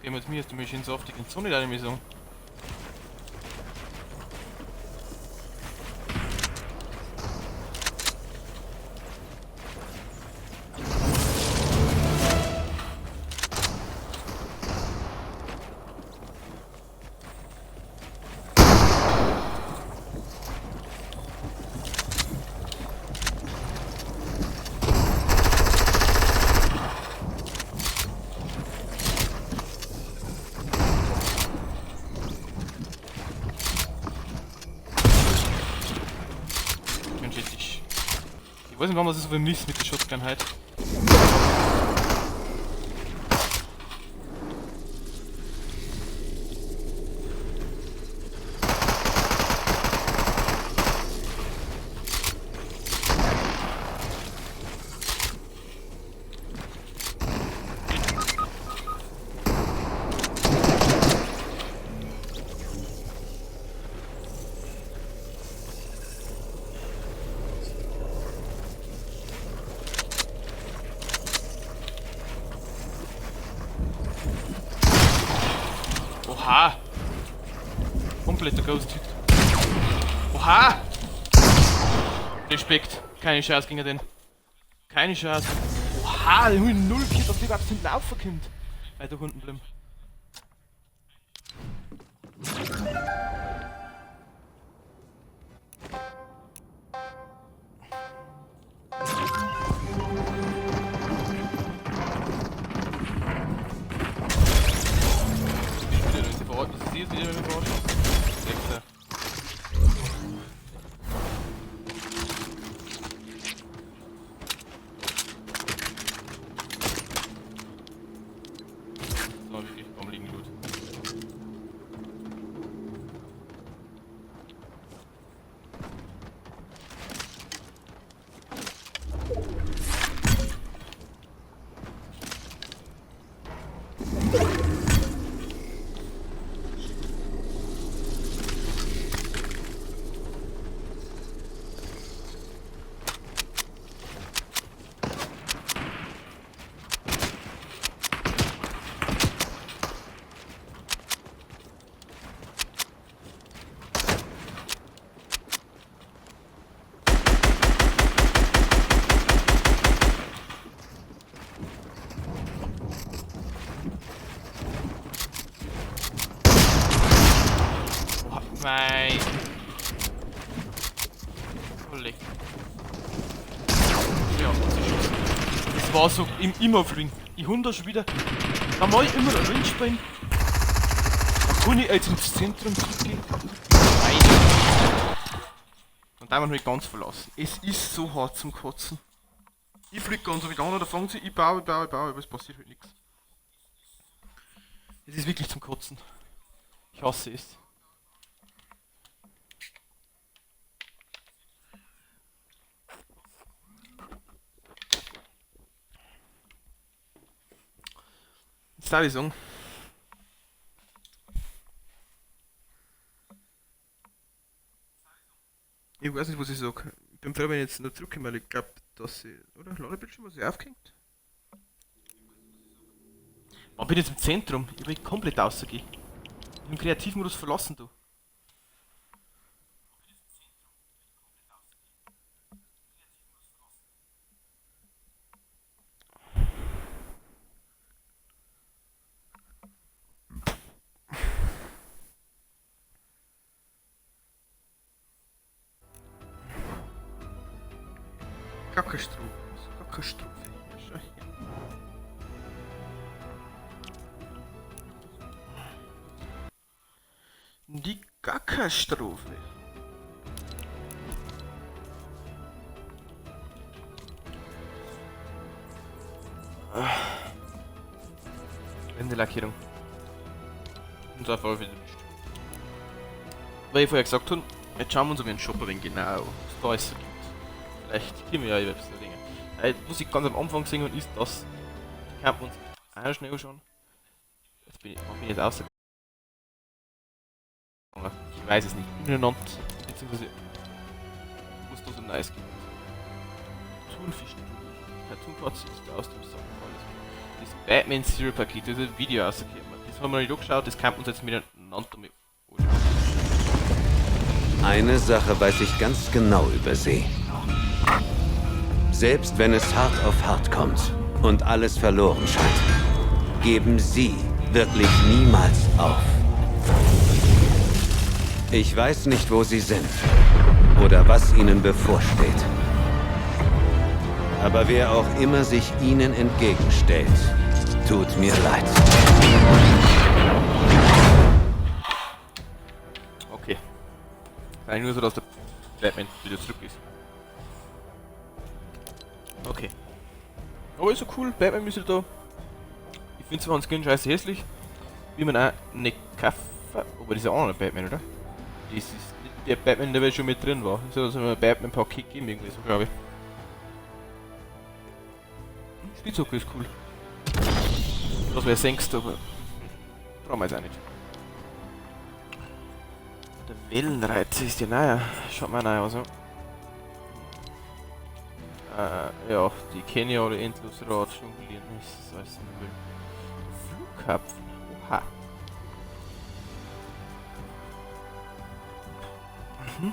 Jetzt mir ist du mich in so oft die Zone da nämlich so. Ich weiß nicht, warum das ist so viel Mist mit der Shotgun halt. Oha! Kompletter Ghost Hit. Oha! Respekt. Keine Chance gegen den. Keine Chance. Oha, der hat 0 Kit, auf die überhaupt hinten raufkommt. Weiter unten bleiben. Mein. Oh, leck. Ja, das war so im immer fliegen. Ich hab da schon wieder. Da mach ich immer ein Rennspielen. Da kann ich jetzt ins Zentrum zurückgehen. Nein. Und dann habe ich ganz verlassen. Es ist so hart zum Kotzen. Ich fliege ganz wieder an, da fangen sie, ich baue, aber es passiert halt nichts. Es ist wirklich zum Kotzen. Ich hasse es. Jetzt darf ich sagen. Ich weiß nicht, was ich sag. Ich bin froh, wenn ich jetzt noch zurückkomme, weil ich glaube, dass ich. Oder? Ladebildschirm, was ich aufgehängt? Man bin jetzt im Zentrum. Ich bin komplett rausgehen. Ich bin Kreativmodus verlassen, du. Katastrophe. Katastrophe. Schau her. Die Katastrophe. Ende Lackierung. Und auf alle Fälle Mist. Weil ich vorher gesagt habe, jetzt schauen wir uns um den Shop ein wenig genau, was da alles so gibt. Vielleicht kriegen wir ja überhaupt so Dinge. Was ich ganz am Anfang gesehen habe, ist, dass kann man uns auch schnell anschauen. Jetzt bin ich, bin ich jetzt rausgegangen. Ich weiß es nicht. Miteinander, beziehungsweise was da so nice gibt. Thunfisch natürlich. Cartoon ist aus dem Sack. Alles klar. Das Batman Zero Paket, das ist ein Video rausgekommen. Das haben wir noch nicht angeschaut, das kann man uns jetzt miteinander mit anschauen. Eine Sache weiß ich ganz genau über sie. Selbst wenn es hart auf hart kommt und alles verloren scheint, geben sie wirklich niemals auf. Ich weiß nicht, wo sie sind oder was ihnen bevorsteht. Aber wer auch immer sich ihnen entgegenstellt, tut mir leid. Okay. Eigentlich nur so, dass der Batman wieder zurück ist. Aber ist so cool, Batman ist da. Ich finde zwar einen Skin scheiße hässlich, wie man auch nicht kaufen. Aber das ist ja auch noch ein Batman, oder? Das ist nicht der Batman, der schon mit drin war. Das hat also ein Batman-Paket gegeben, irgendwie so, glaube ich. Spielzocke ist cool. Das wäre senkst, aber brauchen wir jetzt auch nicht. Der Wellenreiter ist ja naja. Schaut mal naja aus, ja. Ja, die kenne ich alle endlos Rad jonglieren. Das ist alles Müll. Flughafen. Oha. Mhm.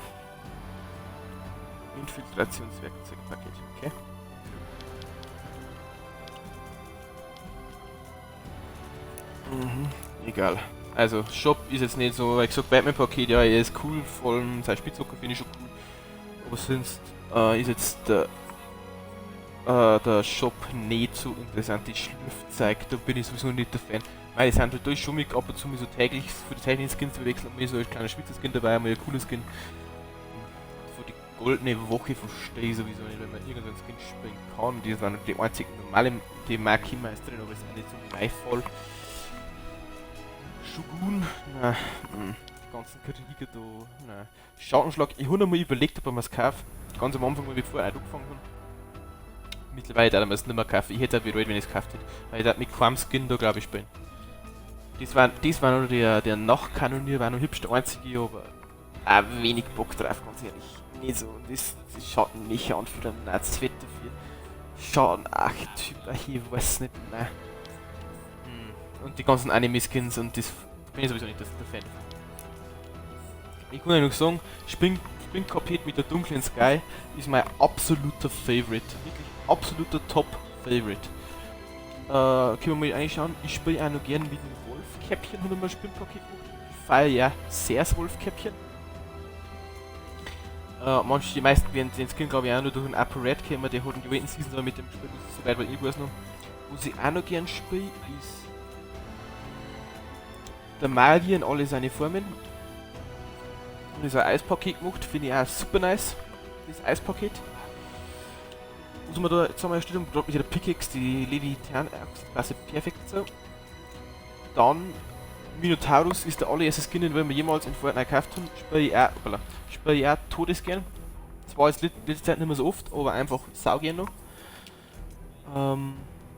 Infiltrationswerkzeugpaket, okay. Mhm, egal. Also, Shop ist jetzt nicht so, weil ich gesagt, Batman-Paket, ja, er ist cool, vor allem sein Spielzocker finde ich schon cool. Aber sonst ist jetzt der Shop nicht so interessant, die Schlürfzeug, da bin ich sowieso nicht der Fan. Weil die sind halt durch schon mit ab und zu mal so täglich für die täglichen Skins zu wechseln, mal so ein kleiner Spitzer-Skin dabei, mal ein cooler Skin. Von die goldene Woche verstehe ich sowieso nicht, wenn man irgendeinen Skin spielen kann. Die sind die einzigen normalen, die mag ich meist drin, aber ist auch nicht so mein Fall. Shogun, na, die ganzen Krieger da, na. Schattenschlag, ich habe noch mal überlegt, ob ich mir's kaufe. Ganz am Anfang, bevor ich angefangen habe. Mittlerweile darf ich es nicht mehr kaufen. Ich hätte auch bereut, wenn ich es gekauft hätte. Weil ich darf mit keinem Skin da, glaube ich, spielen. Das war noch der Nachtkanonier, war noch hübsch der einzige, aber auch wenig Bock drauf, ganz ehrlich. Nicht so. Und das schaut mich an für den Nazi dafür. Schaden-Archetyp, ich weiß nicht, nein. Und die ganzen Anime-Skins und das bin ich sowieso nicht der Fan davon. Ich kann ja noch sagen, Springkapet mit der dunklen Sky ist mein absoluter Favorite. Wirklich absoluter Top-Favorite. Können wir mal reinschauen. Ich spiele auch noch gern mit dem Wolfkäppchen, habe ich mal ein Spinnpaket gemacht. Ich feiere ja sehr das Wolfkäppchen. Manche, die meisten werden den Skin, glaube ich, auch nur durch einen Upper Red kommen, der hat in die Season aber mit dem Spiel, soweit ich weiß noch. Was ich auch noch gern spiele, ist der Magier in alle seine Formen. Und ist ein Eispaket gemacht, finde ich auch super nice. Das Eispaket. Was wir da jetzt haben wir erstellt, gerade mit der Pickaxe, die Lady Tern-Axt, passt perfekt dazu. Dann Minotaurus ist der allererste Skin, den wir jemals in Fortnite gekauft haben. Spiele ich auch, hoppala, spiele ich auch todesgern. Zwar jetzt letzte Zeit nicht mehr so oft, aber einfach saugern noch.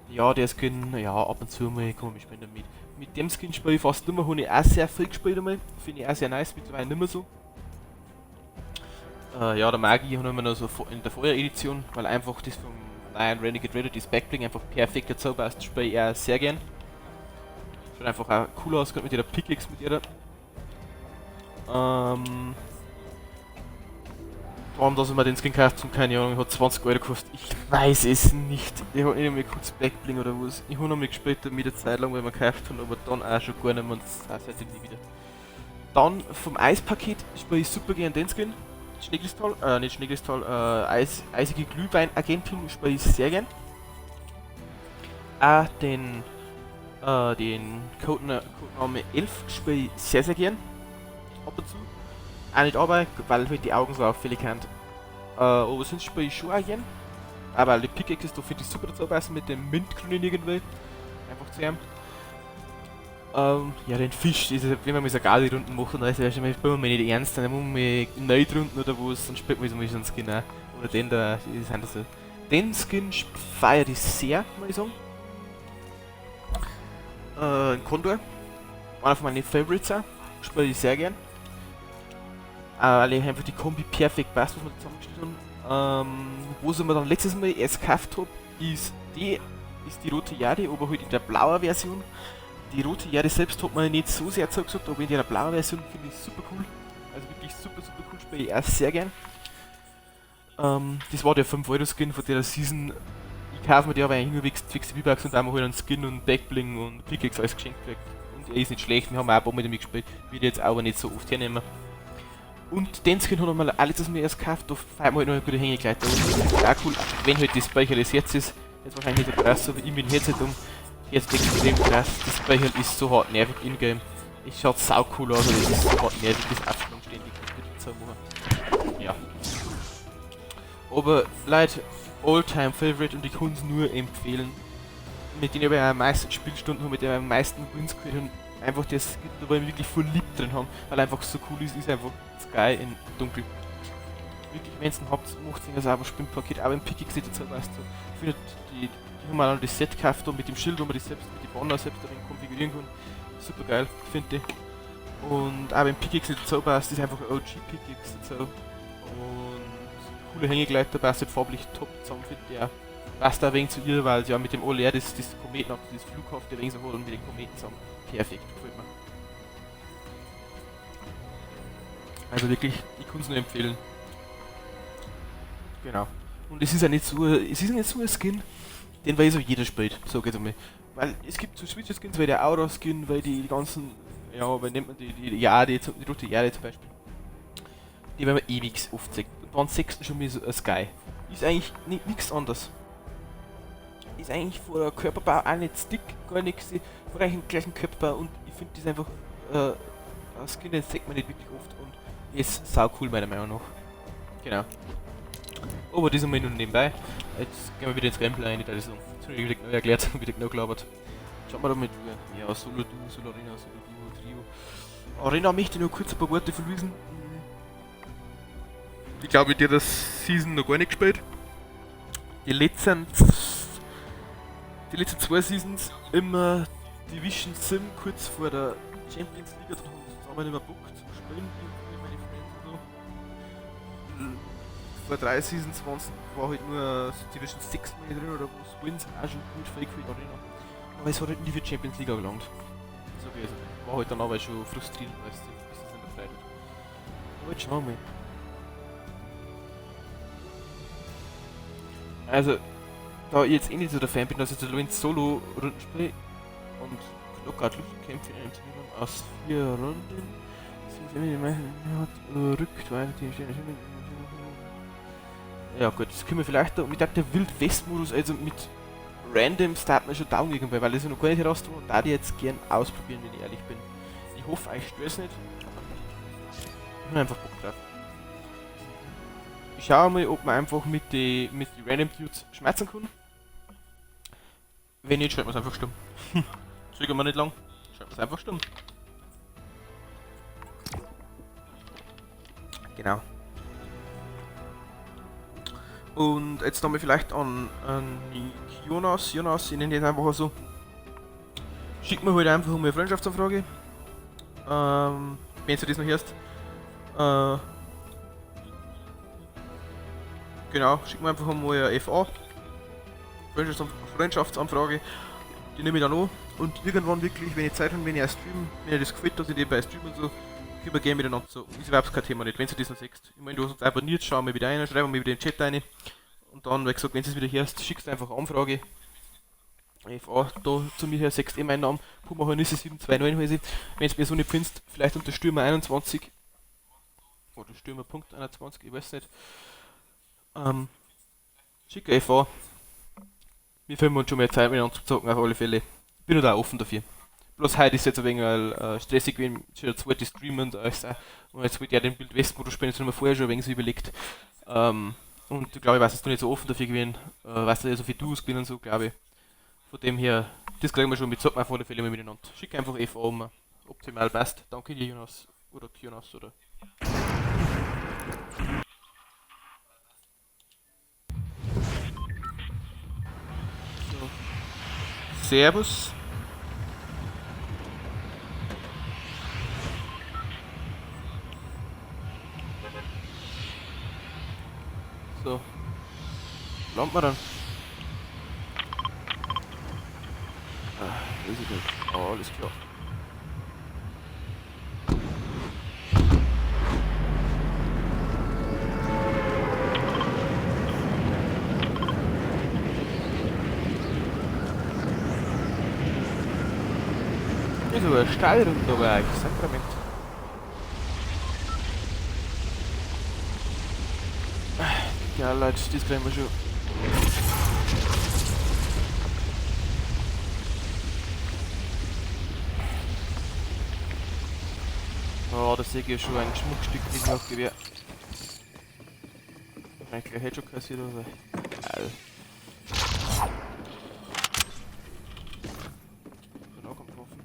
Ja, der Skin, ja, ab und zu mal komme ich spielen damit. Mit dem Skin spiele ich fast nicht mehr, habe ich auch sehr viel gespielt einmal. Finde ich auch sehr nice, mittlerweile nicht mehr so. Ja, der Magier haben wir noch so in der Feuer-Edition, weil einfach das vom neuen Renegade Raider, das Backbling einfach perfekt dazu passt, spiele ich auch sehr gern. Schaut einfach auch cool aus, gerade mit ihrer Pickaxe, mit ihrer. Warum, dass ich mir den Skin gekauft habe, keine Ahnung, hat 20 Euro gekostet. Ich weiß es nicht. Ich hab nicht mehr kurz Backbling oder was. Ich hab noch mal gespielt mit der Zeit lang, weil wir gekauft haben, aber dann auch schon gar nicht mehr und das seitdem nie wieder. Dann vom Eispaket spiele ich super gern den Skin. Schneekristall, nicht Schneekristall, eisige Glühwein-Agentin spiele ich sehr gern. Auch den Codename 11 spiele ich sehr, sehr gern. Ab und zu. Auch nicht aber, weil halt die Augen so auffällig sind. Aber sonst spiele ich schon auch gern. Aber die Pickaxes, da finde ich super dazu passen mit dem Mintgrünen irgendwie. Einfach zu ihm. Ja, den Fisch, das ist, wenn man mal so Gali-Runden macht, dann ist ja schon mal, spielen wir nicht ernst, dann muss man neu drunten oder was, dann spielt man so einen Skin auch. Oder den da, die sind das so. Den Skin feiere ich sehr, muss ich sagen. Ein Kondor. Einer von meinen Favorites auch. Spiele ich sehr gern. Weil ich einfach die Kombi perfekt passt, was wir zusammengestellt haben. Wo sie mir dann letztes Mal erst gekauft hab, ist die rote Jade, aber halt in der blauen Version. Die rote Jade selbst hat mir nicht so sehr zugesagt, aber in der blauen Version finde ich super cool. Also wirklich super, super cool, spiele ich auch sehr gern. Das war der 5-Euro-Skin von der Season. Ich kaufe mir die aber eigentlich nur wegen V-Bucks und einmal halt einen Skin und Backbling und Pickaxe alles geschenkt gekriegt. Und er ist nicht schlecht, wir haben auch ein paar Mal damit gespielt, würde ich jetzt aber nicht so oft hernehmen. Und den Skin haben wir auch letztes Mal erst gekauft, da feiern wir halt noch eine gute Hängegleiter. Und das ist auch cool, wenn halt das Speicher das jetzt ist, jetzt wahrscheinlich nicht so krass, so wie ich mit dem Headset um. Jetzt extrem krass, das Speicher ist so hart nervig in-game. Es schaut sau cool aus, aber es ist so hart nervig, das Absprung ständig mit zu machen. Ja. Aber Leute, All-Time Favorite und ich kann es nur empfehlen. Mit denen habe ich am meisten Spielstunden und mit dem ich am meisten Wins geholt und einfach der Skin, da wo ich mich wirklich voll lieb drin haben, weil er einfach so cool ist, ist einfach Skye in dunkel. Wirklich, wenn ihr ihn habt, macht es auch ein Spinnpaket, auch im Pickaxe dazu, weißt du. Ich finde, die haben auch noch das Set gekauft und mit dem Schild, wo man das selbst, mit den Banner selbst ein wenig konfigurieren kann. Super geil, finde ich. Und auch beim Pickaxe dazu passt, ist einfach ein OG Pickaxe dazu. Und coole Hängegleiter, passt halt farblich top zusammen, finde ich auch. Passt auch ein wenig zu ihr, weil sie ja mit dem OLR das Kometen, das Flughaft ein wenig so hat und mit den Kometen zusammen. Perfekt, gefällt mir. Also wirklich, ich kann es nur empfehlen. Genau. Und es ist ja nicht so, es ist nicht so ein Skin, den weil so jeder spielt, so geht's um mich. Weil es gibt so Switcher-Skins, weil der Aura-Skin, weil die ganzen, ja, weil nennt man die Jade, die rote Jade zum Beispiel. Die werden wir ewig oft sehen. Und dann sechsten schon mal so ein Skye. Ist eigentlich nichts anderes. Ist eigentlich vor der Körperbau auch nicht dick, gar nichts. Hat eigentlich den gleichen Körperbau und ich finde das einfach, ein Skin, den sieht man nicht wirklich oft und ist sau cool meiner Meinung nach. Genau. Aber das einmal nur nebenbei. Jetzt gehen wir wieder ins Gameplay rein, das ist so. Jetzt habe ich wieder genau erklärt und wieder genau gelabert. Schauen wir da mit, ja, Solo Duo, Solo Arena, Solo Duo, Trio. Arena möchte ich noch kurz ein paar Worte verlesen. Ich glaube, ich habe das Season noch gar nicht gespielt. Die letzten zwei Seasons immer Division Sim kurz vor der Champions League, dann haben wir zusammen immer Bock zum Spielen mit meinen Freunden und so. Vor 3 Seasons war halt nur Division 6 mal drin oder wo Wins auch schon gut fake Arena. Aber es hat halt nie für die Champions League gelangt. So gewesen. War halt dann aber schon frustrierend, weißt du, bis es nicht mehr frei wird. Aber jetzt schauen wir mal. Also, da ich jetzt eh nicht so der Fan bin, dass ich jetzt in Solo-Runden spiele und Knockout Luftkämpfe in einem Turnier aus 4 Runden. Ja gut, das können wir vielleicht da, mit der Wild West-Modus, also mit Random starten wir schon down irgendwie, weil das noch gar nicht heraus und da die jetzt gern ausprobieren, wenn ich ehrlich bin. Ich hoffe, euch stört es nicht. Ich hab einfach Bock drauf. Ich schaue mal, ob man einfach mit die Random Dudes schmerzen kann. Wenn nicht, schalten wir es einfach stumm. Zögern wir nicht lang, schalten wir es einfach stumm. Genau. Und jetzt nochmal vielleicht an Jonas, ich nenne ihn einfach so. Schick mir halt einfach um eine Freundschaftsanfrage. Wenn du das noch hörst. Genau, schick mir einfach mal eine FA. Freundschaftsanfrage. Die nehme ich dann an. Und irgendwann wirklich, wenn ich Zeit habe, wenn ich auch stream, wenn ich das gefällt, dass ich nebenbei stream und so, können wir gerne miteinander so. Ist überhaupt kein Thema nicht, wenn du das noch siehst. Ich meine, du hast uns abonniert, schau mal wieder rein, schreib mal wieder in den Chat rein. Und dann, wie gesagt, wenn du es wieder hörst, schickst du einfach eine Anfrage. FA, da zu mir her, siehst eh meinen Namen, Puma Hornisse 729 heiße ich. Wenn du mir so nicht findest, vielleicht unter Stürmer 21. Oder Stürmer.21, ich weiß nicht. Schick eine FA. Wir filmen uns schon mehr Zeit miteinander zu zocken, auf alle Fälle. Bin da auch offen dafür. Bloß heute ist jetzt ein wenig stressig, wenn schon der zweite Stream und alles auch. Und jetzt wollte ich auch den Wild West Modus spielen, das haben wir vorher schon ein wenig so überlegt. Und ich glaube, ich weiß, dass du nicht so offen dafür gewesen, weißt du, ja, so viel Duos gewinnen und so, glaube ich. Von dem her, das kriegen wir schon mit, zocken wir auf alle Fälle mal miteinander. Schick einfach FA um, optimal passt. Danke dir, Jonas. Oder Jonas, oder. So. Servus. So. Landen wir dann. Ah, weiß ich nicht. Oh, alles klar. Ist aber steil runter bei euch, Sakrament. Ja, Leute, das kriegen wir schon. Oh, da sehe ich ja schon ein Schmuckstück mit dem Gewehr. Wahrscheinlich gleich Headshot kassiert oder so. Geil. Nahkampfwaffen.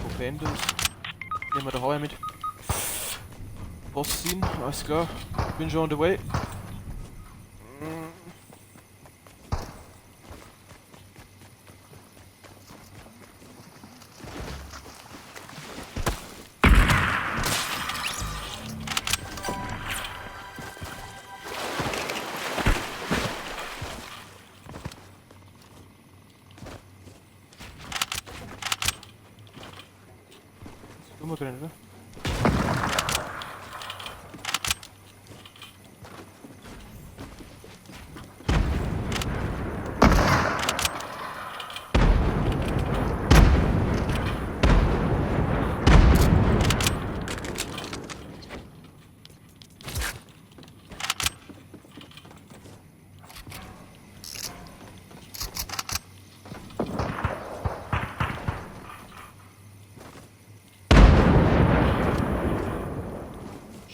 Kokaindose. Nehmen wir da Heuer mit. Boss ziehen, alles klar. Bin schon on the way. Ist dummer drin, oder?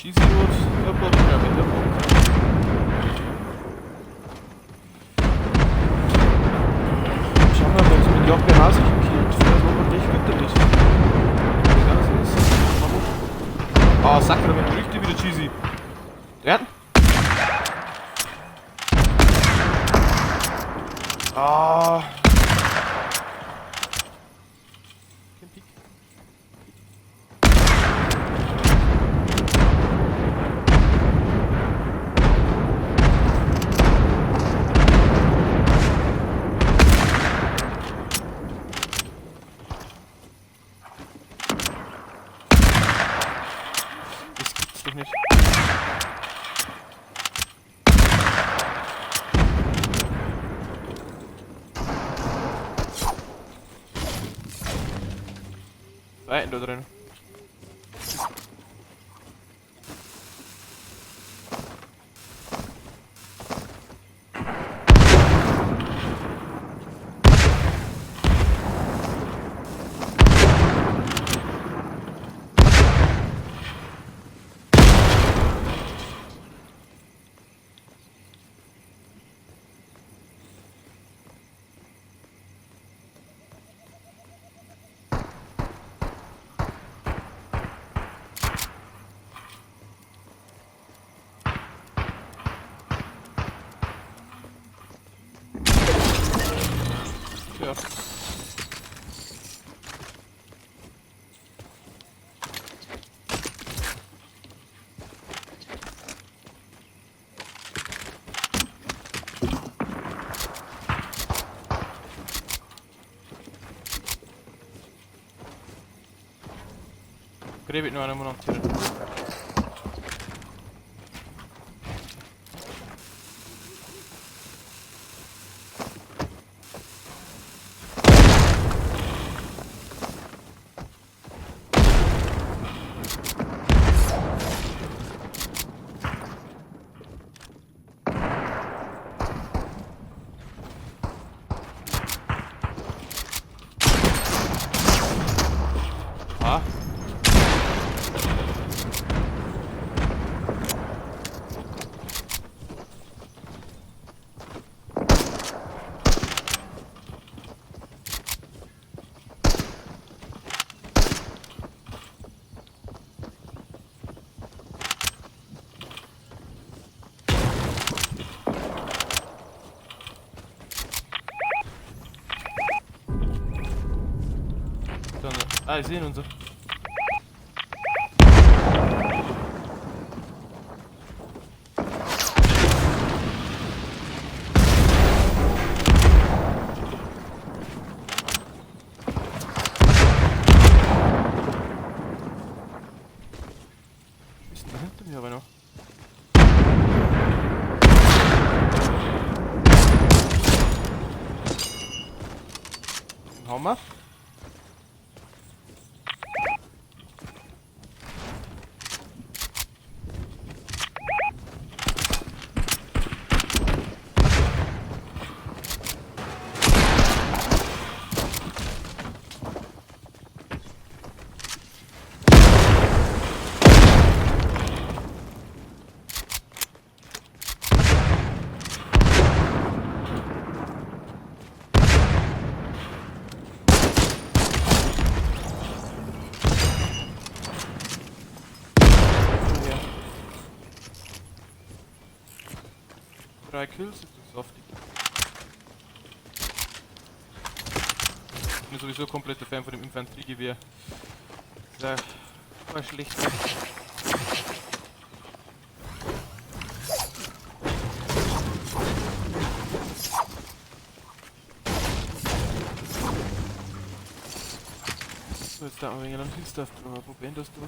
Schieß gut, der Bock, ja, mit der Bock. Schauen wir mal, was mit JBH sich gekillt. Vielleicht hoffentlich gibt er das. Das ist. Ah, Sakra, mit Gerüchte wieder cheesy. Ja? Ah. Kein Peek. Das gibt's doch nicht. Weiten da drin. Ja. Gräbe ich noch einen Monat. Ah. Dann, ah, ich sehe ihn und so. Haben wir. Drei Kills ist das saftig. Ich bin sowieso kompletter Fan von dem Infanteriegewehr. Das ist ja schlecht. So, jetzt da ein wenig einen Hilfsstuff probieren, dass du.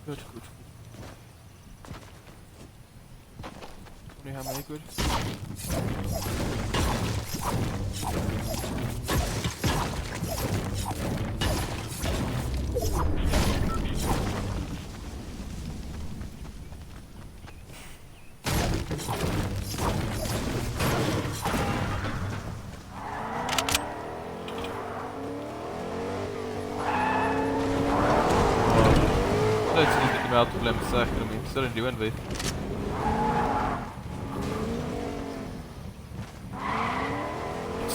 Gut, gut. Ne, haben wir eh gut. Jetzt nicht mit dem Auto bleiben, das ist eigentlich so in die Wand. Gibt's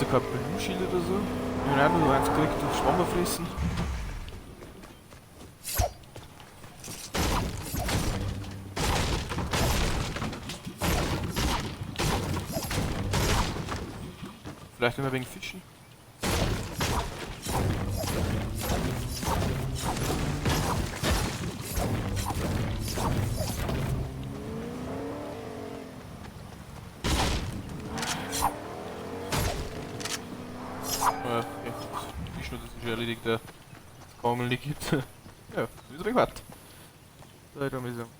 da kein Blue Shield oder so? Ich hab auch nur eins gekriegt durch Schwamm fressen. Vielleicht immer wegen Fischen. Ja, okay. Fisch, das ist schon erledigt, der das nicht gibt. Ja, das ist recht. Da kann ich sagen.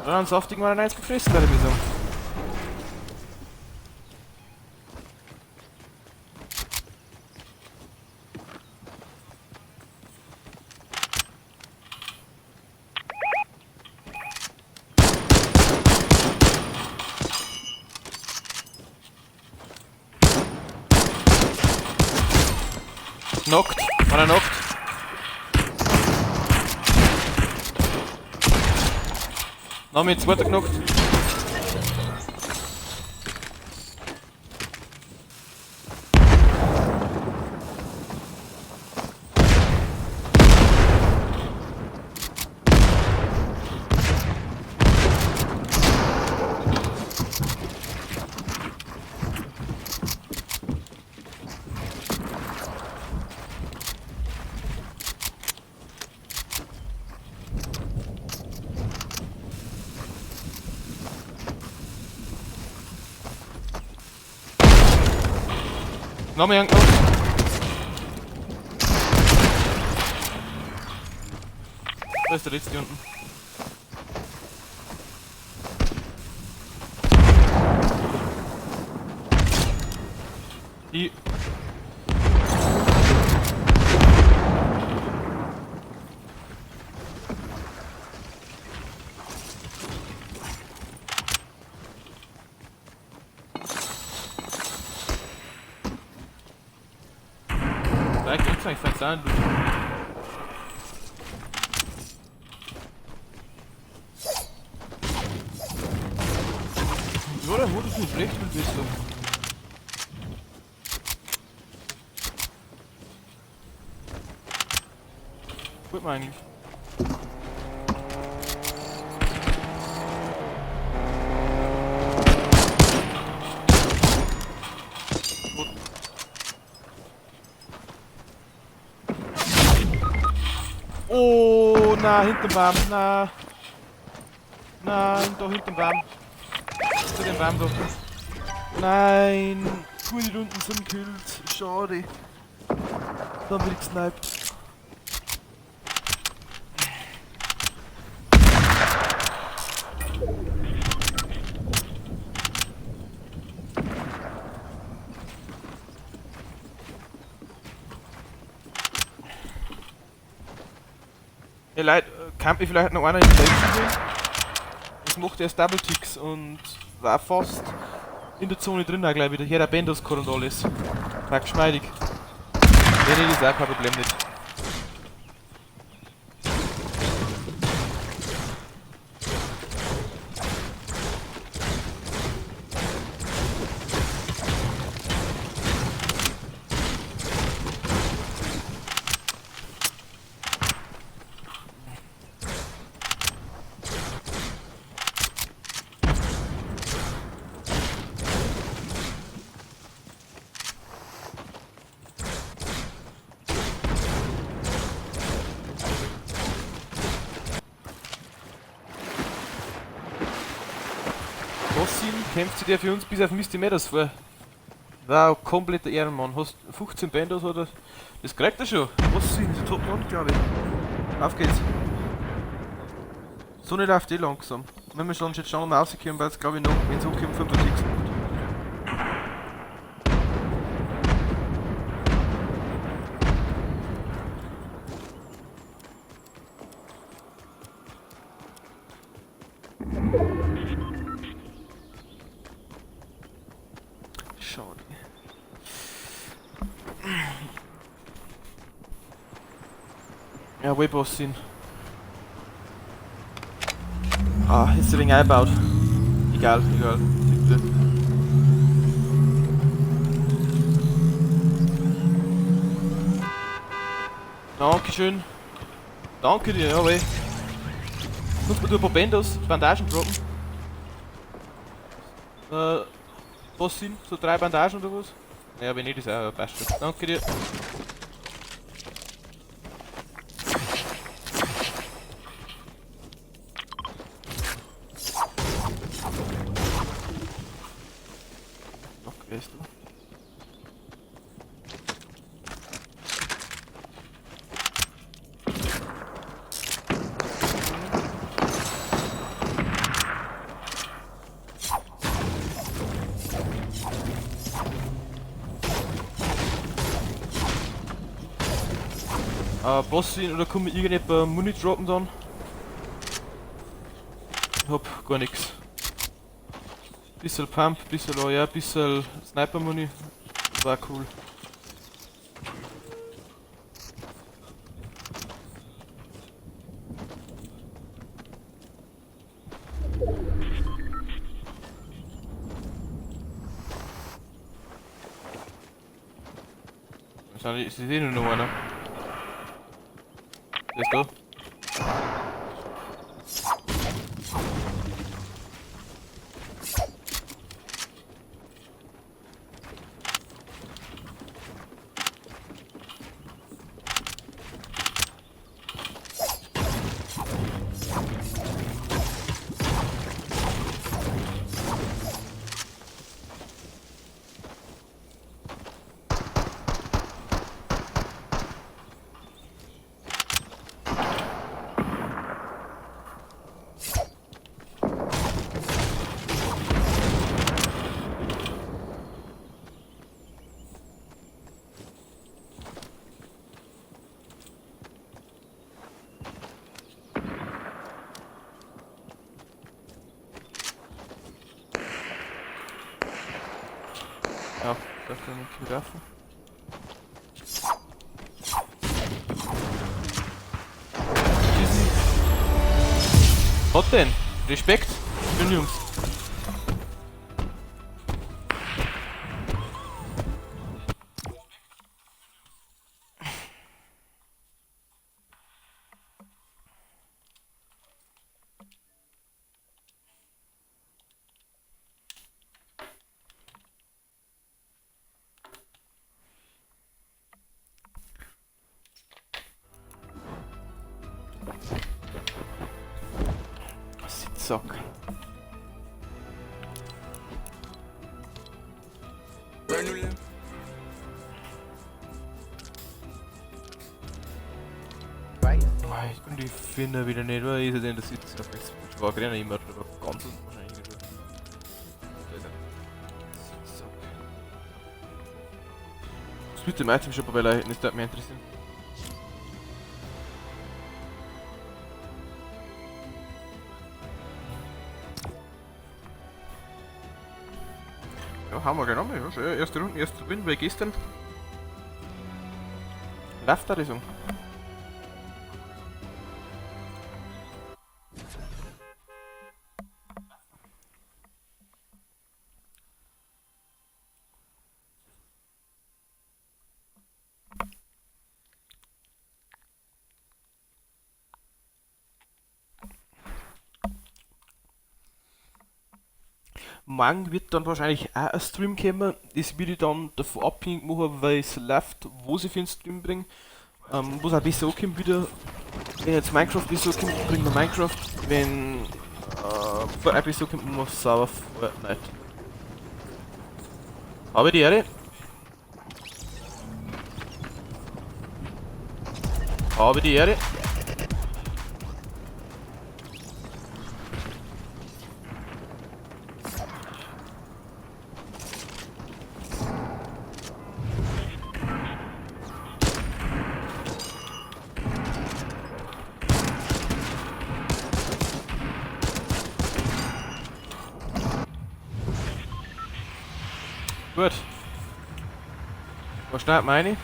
Dann saftig mal ein Eis gefressen, würde ich sagen. Knockt. Einer knockt. Noch mit zweiter knockt. Noch mehr angenockt. Da ist der letzte unten. Die. Da gibt's eigentlich fast an. Ja, der Hund ist nicht schlecht, viel besser. Gut mal eigentlich. Gut. Oh, na, hinterm Baum, na. Nein, da hinterm Baum. Zu dem Baum da. Nein, gute Runden sind gekillt. Schade. Dann bin ich gesniped. Hey Leute, kann ich vielleicht noch einer in den Letzten gehen? Das macht erst Double Ticks und war fast in der Zone drin, auch gleich wieder. Hier der Bandos und alles. War geschmeidig. Nee, nee, das ist auch kein Problem nicht. Kämpft sich der für uns bis auf Misty Meadows vor. Wow, kompletter Ehrenmann. Hast 15 Bandos oder? Das kriegt er schon. Was sind die Top Mann, glaube ich. Auf geht's. Sonne läuft eh langsam. Wenn wir schon jetzt schauen, rauskommen, weil es glaube ich noch, wenn es hochkommt, 5 oder 6 macht. Schade. Ja, Webboss sind. Ah, ist ein wenig eingebaut. Egal, egal. Bitte. Dankeschön. Danke dir, jawohl. Kannst du ein paar Bandos, Bandagen droppen? Was sind? So 3 Bandagen oder was? Ja, wenn nicht, ist auch passt schon. Danke dir. Wer ist du? Boss oder kann mir irgendjemand Muni droppen dann? Ich hab gar nix. Bisschen Pump, bisschen AR, bisschen Sniper Muni. War cool. Ist eh nur noch einer. Der ist da. Ja, darf ich nicht werfen. Hat denn? Respekt, schön Jungs. Sitzsack. Und ich finde wieder nicht, wo ist er denn der Sitzsack? Ich war gerade immer, aber ganz unten wahrscheinlich. Da ist er. Sitzsack. Was mit dem Item Shop, weil das würde mich interessieren. Ja, haben wir genommen. Ja, schon. Erste Runde, erste Win, wie gestern. Läuft da die Song. Morgen wird dann wahrscheinlich auch ein Stream kommen. Das würde ich dann davon abhängig machen, weil es läuft, wo sie für einen Stream bringen. Wo es auch besser ankommt wieder. Wenn jetzt Minecraft besser ankommt, bringen wir Minecraft. Wenn Fortnite besser ankommt, machen wir sauber Fortnite. Habe die Ehre. Habe die Ehre. Gut. Was schneidet meine?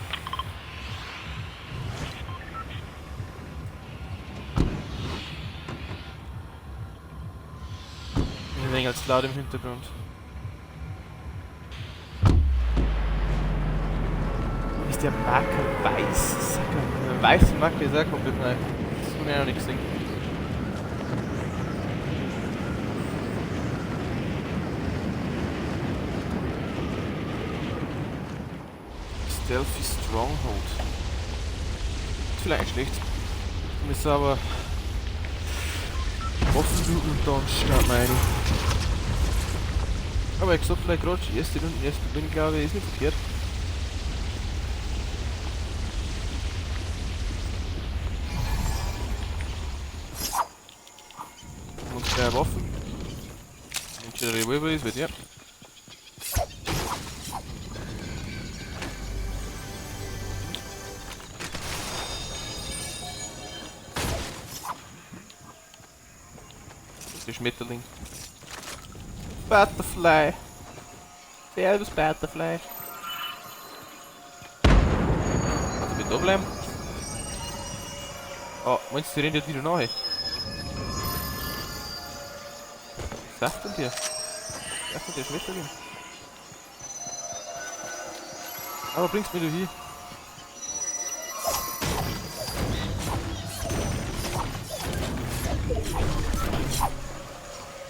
Ein wenig als laut im Hintergrund. Ist der Marker weiß? Sag mal, weiße Marke ist auch komplett neu. Das habe ich auch noch nicht gesehen. Stealthy Stronghold. Ist vielleicht nicht schlecht. Müssen aber Waffen und dann starten wir rein. Aber ich gesagt, vielleicht gerade erste Runde, erste Win, glaube ich, ist nicht verkehrt. Und drei Waffen. Wenn schon der Revolver ist, wird ja. Der Schmetterling. Butterfly. Servus Butterfly. Also wir da bleiben. Oh, meinst du, die rennt jetzt wieder nach? Was sagt denn der? Was sagt denn der Schmetterling? Aber bringst mich da hin.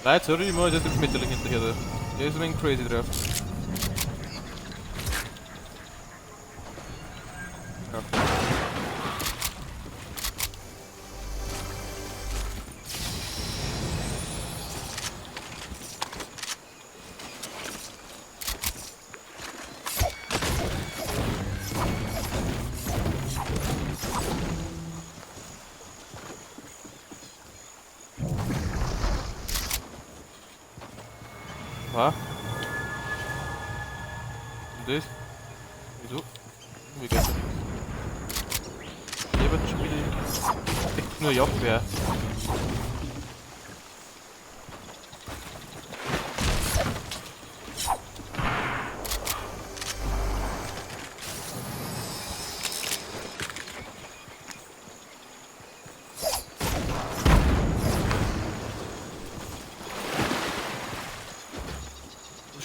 Nein, sorry, ich muss jetzt dem Schmetterling hinterher. Da. Der ist ein wenig crazy drauf. Ja. Was? Und das? Wieso? Wie geht's denn? Hier wird schon wieder echt nur Jagdwehr.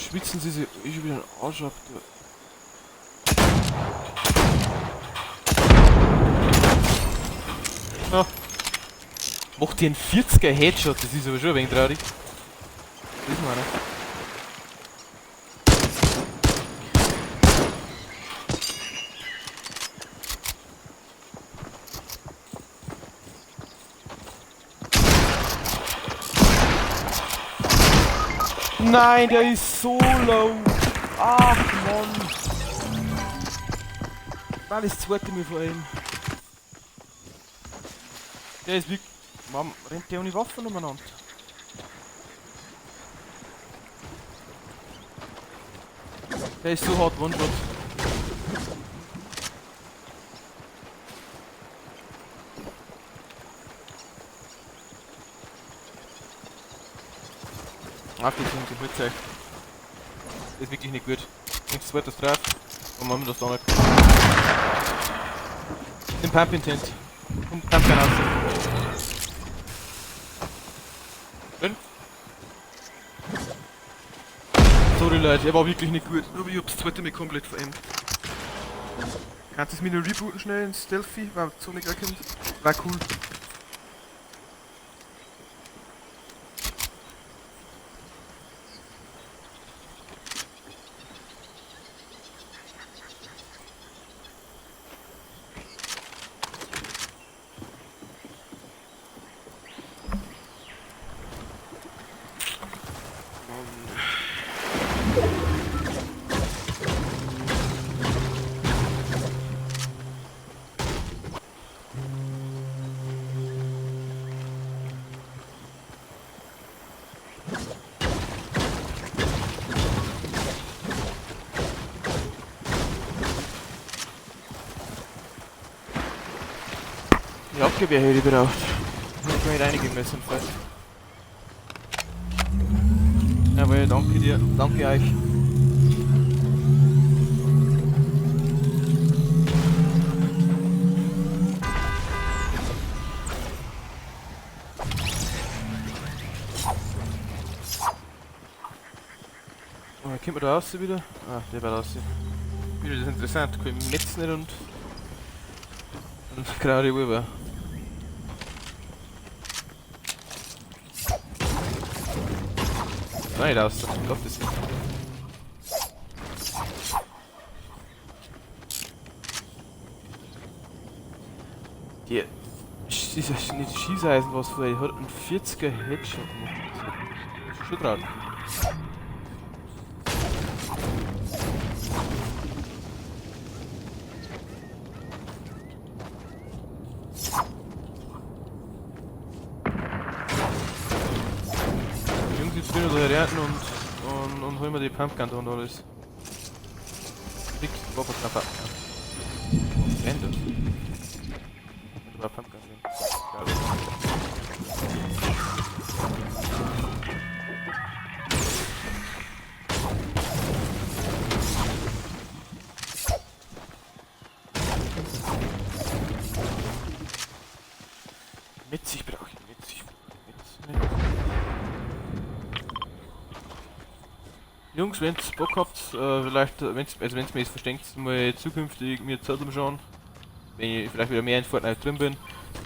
Schwitzen sie sich eh schon wieder den Arsch ab. Du. Ja. Macht die einen 40er Headshot, das ist aber schon ein wenig traurig. Das ist meiner. Nein, der ist so low. Ach Mann. War das zweite Mal vor ihm. Der ist wirklich. Warum rennt der ohne Waffen umeinander? Der ist so hart One-Shot. Ach, die sind sich mit. Das ist wirklich nicht gut. Nichts zweites drauf. Und machen wir das da nicht. Den Pump Intent. Und Pump raus. Drin. Sorry Leute, er war wirklich nicht gut. Aber ich hab's zweite Mal komplett verändert. Kannst du es mir nur rebooten schnell in Stealthy, weil Sonic kommt? War cool. Jagdgewehr hätte ich braucht. Hätte ich gar nicht reinigen müssen fast. Jawohl, danke dir, danke euch. Oh, kommt man da raus wieder? Ah, der war raus. Wieder das ist interessant, kann ich Metz nicht und gerade rüber. Nein, raus, um Gottes Willen. Die ist nicht Schießeisen, was vorher. Die hat einen 40er Headshot gemacht. Das ist schon traurig. Jungs, jetzt bin ich da her und holen wir die Pumpgun da und alles. Nix, Waffe, Pumpgun. Beendet. Da war Pumpgun drin. Geil. Metzig brauche ich, Metzig. Metz, Metz. Jungs, wenn's Bock habt, vielleicht, wenn's mir jetzt versteckt, mal zukünftig mir Zeit umschauen, wenn ich vielleicht wieder mehr in Fortnite drin bin,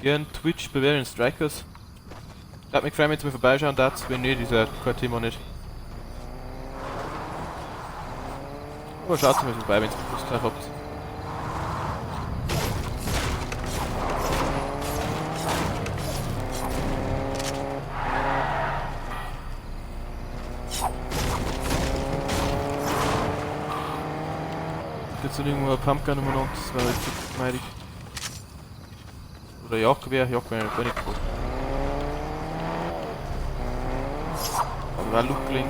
gern Twitch Bavarian Strikers. Würde mich freuen, wenn ihr mal vorbeischauen darf, wenn nicht, ist ja kein Thema nicht. Aber schaut mal vorbei, wenn ihr Lust drauf habt. Jetzt noch irgendwo eine Pumpgun umeinander, das wäre richtig geschmeidig. Oder Jagdgewehr, Jagdgewehr gar nicht geholt. Aber war Luftling.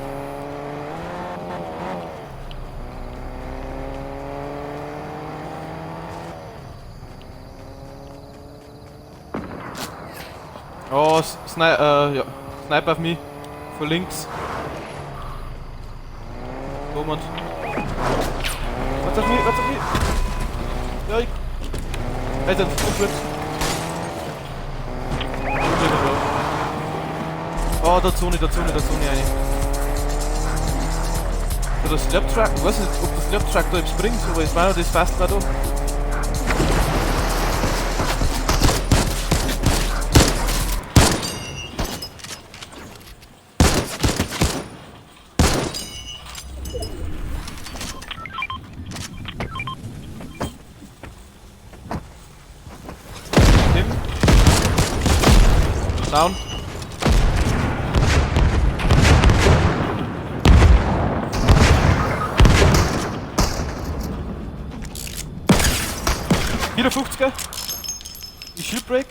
Oh, ja. Sniper auf mich. Von links. Moment. Warte auf mich, warte auf mich! Ja, ich... Alter, das ist gut. Oh, da Zone, da Zone, da Zone eine. So, der Slurp Truck, ich weiß nicht, ob der Slurp Truck da etwas bringt, aber es war noch das fast war da. Down. 54er. Die Shield Break.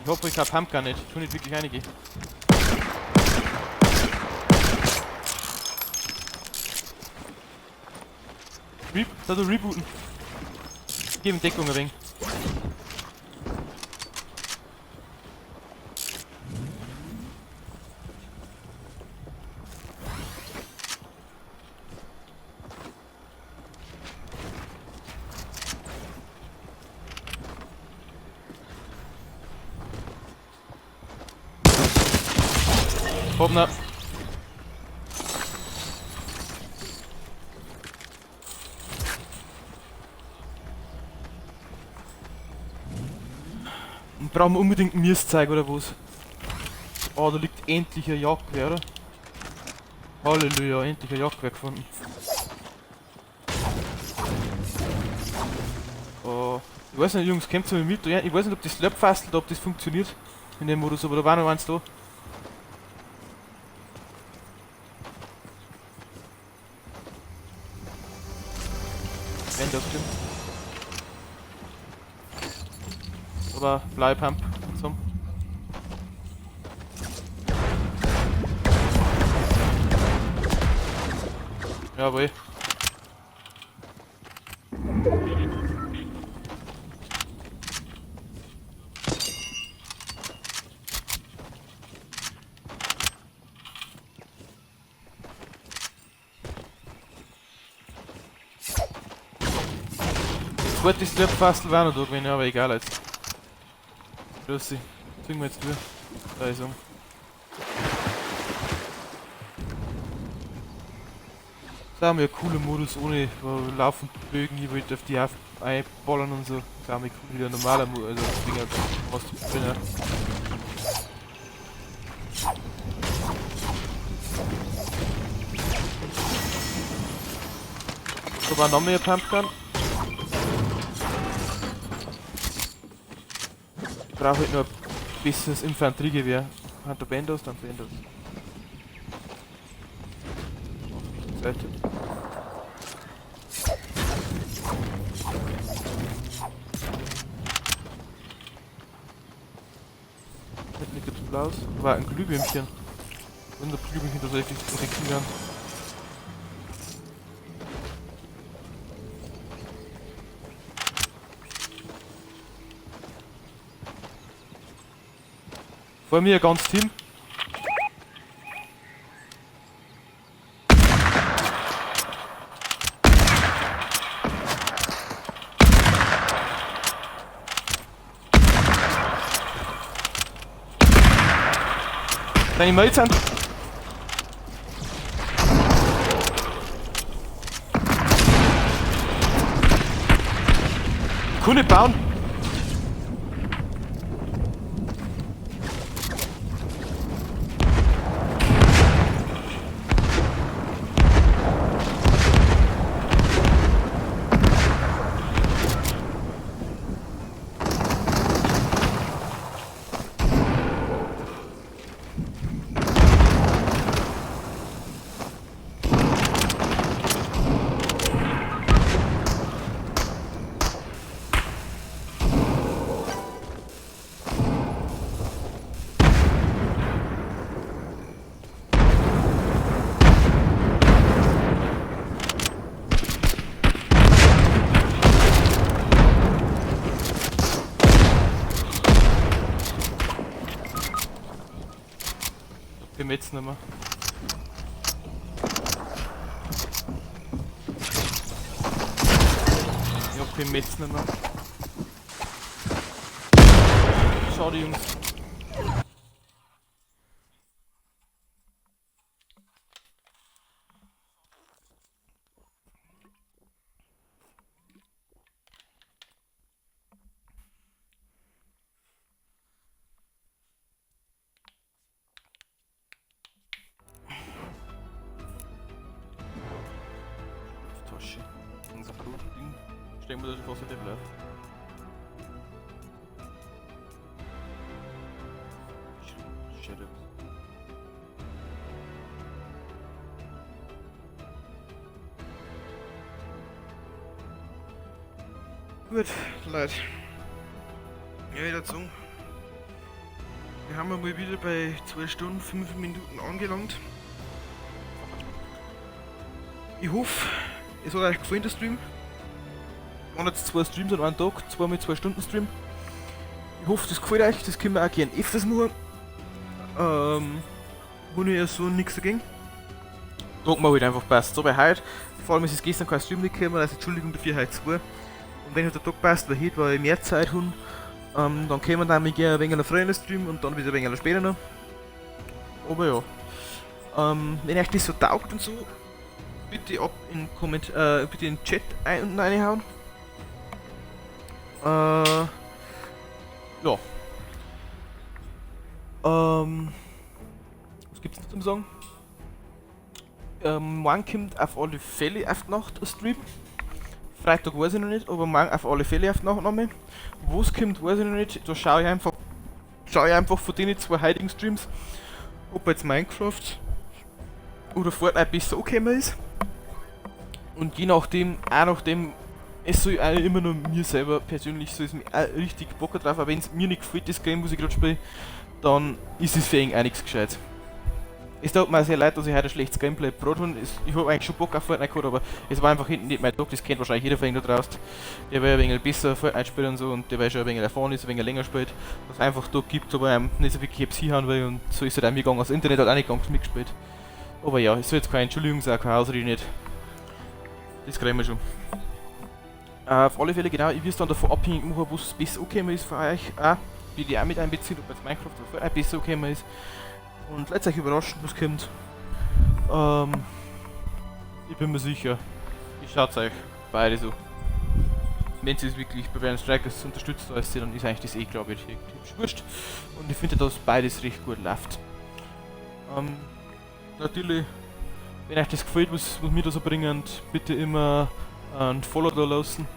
Ich hoffe, ich hab Pumpgun nicht. Ich tue nicht wirklich einige. Da du rebooten. Gib ihm Deckung ein wenig. Hoppna. Brauchen wir unbedingt ein Mistzeug oder was? Oh, da liegt endlich ein Jagdgewehr, oder? Halleluja, endlich ein Jagdgewehr gefunden. Oh, ich weiß nicht, Jungs, kommt mir mit? Ich weiß nicht, ob das Slurpfastel, ob das funktioniert in dem Modus, aber da war noch eins da. Wenn das stimmt. Oder Bleipump und so. Jawohl. Zweite Slurpfastel war noch da gewesen, aber egal jetzt. Los, ziehen wir jetzt durch. Da ist um. Das ist auch mal ein cooler Modus ohne laufend Bögen, hier wollt auf die einballern und so. Das ist auch mal cool, wieder normaler Modus, also das Ding halt was zu bringen. Da war noch mehr Pumpgun. Ich brauche halt nur ein besseres Infanteriegewehr. Hat der Bandos, dann Bandos. Seite. Hinten gibt's Blaus. War ein Glühwürmchen. Unser Glühwürmchen tatsächlich direkt werden. Vor mir ein ganzes Team. Deine Mates sind. Kann nicht bauen. Jetzt nicht mehr. Ich hab kein Metz nicht mehr. Schade, Jungs. Tasche. Unser Ding. Stellen wir das schon fast in den Blau. Gut, Leute. Ja, ich dazu. Wir haben mal wieder bei 2 Stunden 5 Minuten angelangt. Ich hoffe, es hat euch gefallen, der Stream. Waren jetzt 2 Streams an einem Tag, 2 mal 2 Stunden Stream. Ich hoffe, das gefällt euch, das können wir auch gerne öfters machen. Wo ich ja so nichts dagegen. Tag mal halt einfach passt. So bei heute, vor allem ist es gestern kein Stream gekommen, also Entschuldigung dafür, heute 2. Und wenn halt der Tag passt, weil heute, weil ich mehr Zeit habe, dann kommen wir dann mit ein wenig früher Stream und dann wieder ein wenig später noch. Aber ja. Wenn euch das so taugt und so, bitte ab in Komment, bitte in den Chat unten reinhauen. Ja. Was gibt's noch zum Sagen? Morgen kommt auf alle Fälle auf die Nacht ein Stream. Freitag weiß ich noch nicht, aber morgen auf alle Fälle auf die Nacht nochmal. Wo's kommt, weiß ich noch nicht. Da schaue ich einfach von den 2 heutigen Streams, ob jetzt Minecraft oder Fortnite besser angekommen ist. Und je nachdem, auch nachdem, es soll auch immer nur mir selber persönlich, so ist mir auch richtig Bock drauf, aber wenn's mir nicht gefällt, das Game, was ich gerade spiele, dann ist es für ihn auch nichts Gescheites. Es tut mir sehr leid, dass ich heute ein schlechtes Gameplay gebracht habe. Ich hab eigentlich schon Bock auf Fortnite gehabt, aber es war einfach hinten nicht mein Tag, das kennt wahrscheinlich jeder von Ihnen da draußen. Der will ein wenig besser Fortnite spielen und so und der weil schon ein wenig erfahren ist, ein wenig länger spielt. Was einfach da gibt, aber einem nicht so wirklich hinhauen will und so ist es halt auch mir gegangen. Das Internet hat auch nicht ganz mitgespielt. Aber ja, es soll jetzt keine Entschuldigung sein, keine Ausrede nicht. Das kriegen wir schon. Auf alle Fälle, genau, ich will es dann davon abhängig machen, wo es besser angekommen ist für euch. Auch, wie die auch mit einbeziehen, ob jetzt Minecraft oder Fortnite besser angekommen ist. Und lasst euch überraschen, was kommt. Ich bin mir sicher, ich schaut euch beide so. Wenn sie es wirklich bei Barbarian Strikers unterstützt, als sie, dann ist eigentlich das eh, glaube ich, hübsch wurscht. Und ich finde, dass beides recht gut läuft. Natürlich, wenn euch das gefällt, was wir da so bringen, bitte immer ein Follow da lassen.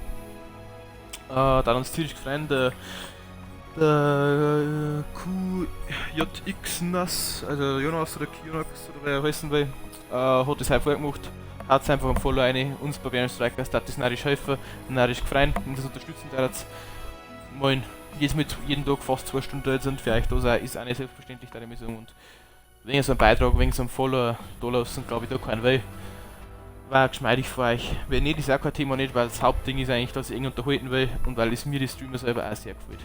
Da uns tierisch gefreut, der QJX Nass, also Jonas oder Jonas oder wer er heißen will, hat das heute vorgemacht. Haut einfach ein Follow rein, uns Barbarian Strikers, das ist narrisch helfen, narrisch gefreut und das unterstützen da jetzt. Moin, jetzt mit jeden Tag fast 2 Stunden da sind für euch da sein, ist auch nicht selbstverständlich, da ich sagen. Und wenn ihr so einen Beitrag, wenn ihr so einen Follow da lassen, glaube ich, da keinen will. War geschmeidig für euch. Wenn nicht, ist auch kein Thema nicht, weil das Hauptding ist eigentlich, dass ich eng unterhalten will und weil es mir die Streamer selber auch sehr gefällt.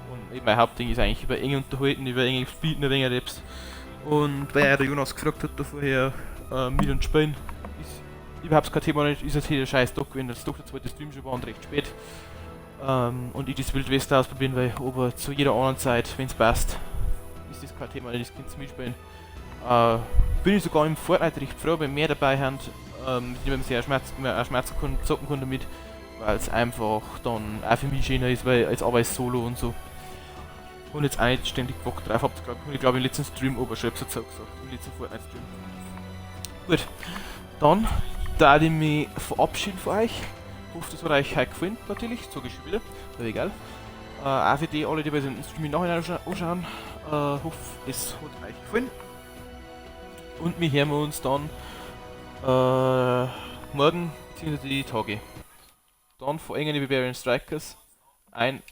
Und eben mein Hauptding ist eigentlich über eng unterhalten, über eng spielen, über eng Raps. Und weil ja der Jonas gefragt hat da vorher, mit und spielen, ist überhaupt kein Thema nicht, ist jetzt hier der scheiß Tag gewesen, dass doch der zweite Stream schon war und recht spät. Und ich das Wild West ausprobieren will, aber zu jeder anderen Zeit, wenn's passt, ist das kein Thema, das könnt ihr mitspielen. Bin ich sogar im Fortnite recht froh, wenn mehr dabei haben, mit dem man sehr schmerzen kann, zocken kann damit, weil es einfach dann auch für mich schöner ist, weil als Arbeit solo und so. Und jetzt auch nicht ständig Bock drauf habt, glaub ich, glaub, im letzten Stream aber schon etwas dazu gesagt, im letzten Fortnite-Stream. Gut, dann da ich mich verabschieden von euch. Hoffe, das hat euch heute gefallen, natürlich, sag ich schon wieder, aber egal. Auch für die alle, die bei dem Stream im Nachhinein anschauen, hoffe, es hat euch gefallen. Und wir hören uns dann morgen, beziehungsweise die Tage. Dann von engen Barbarian Strikers ein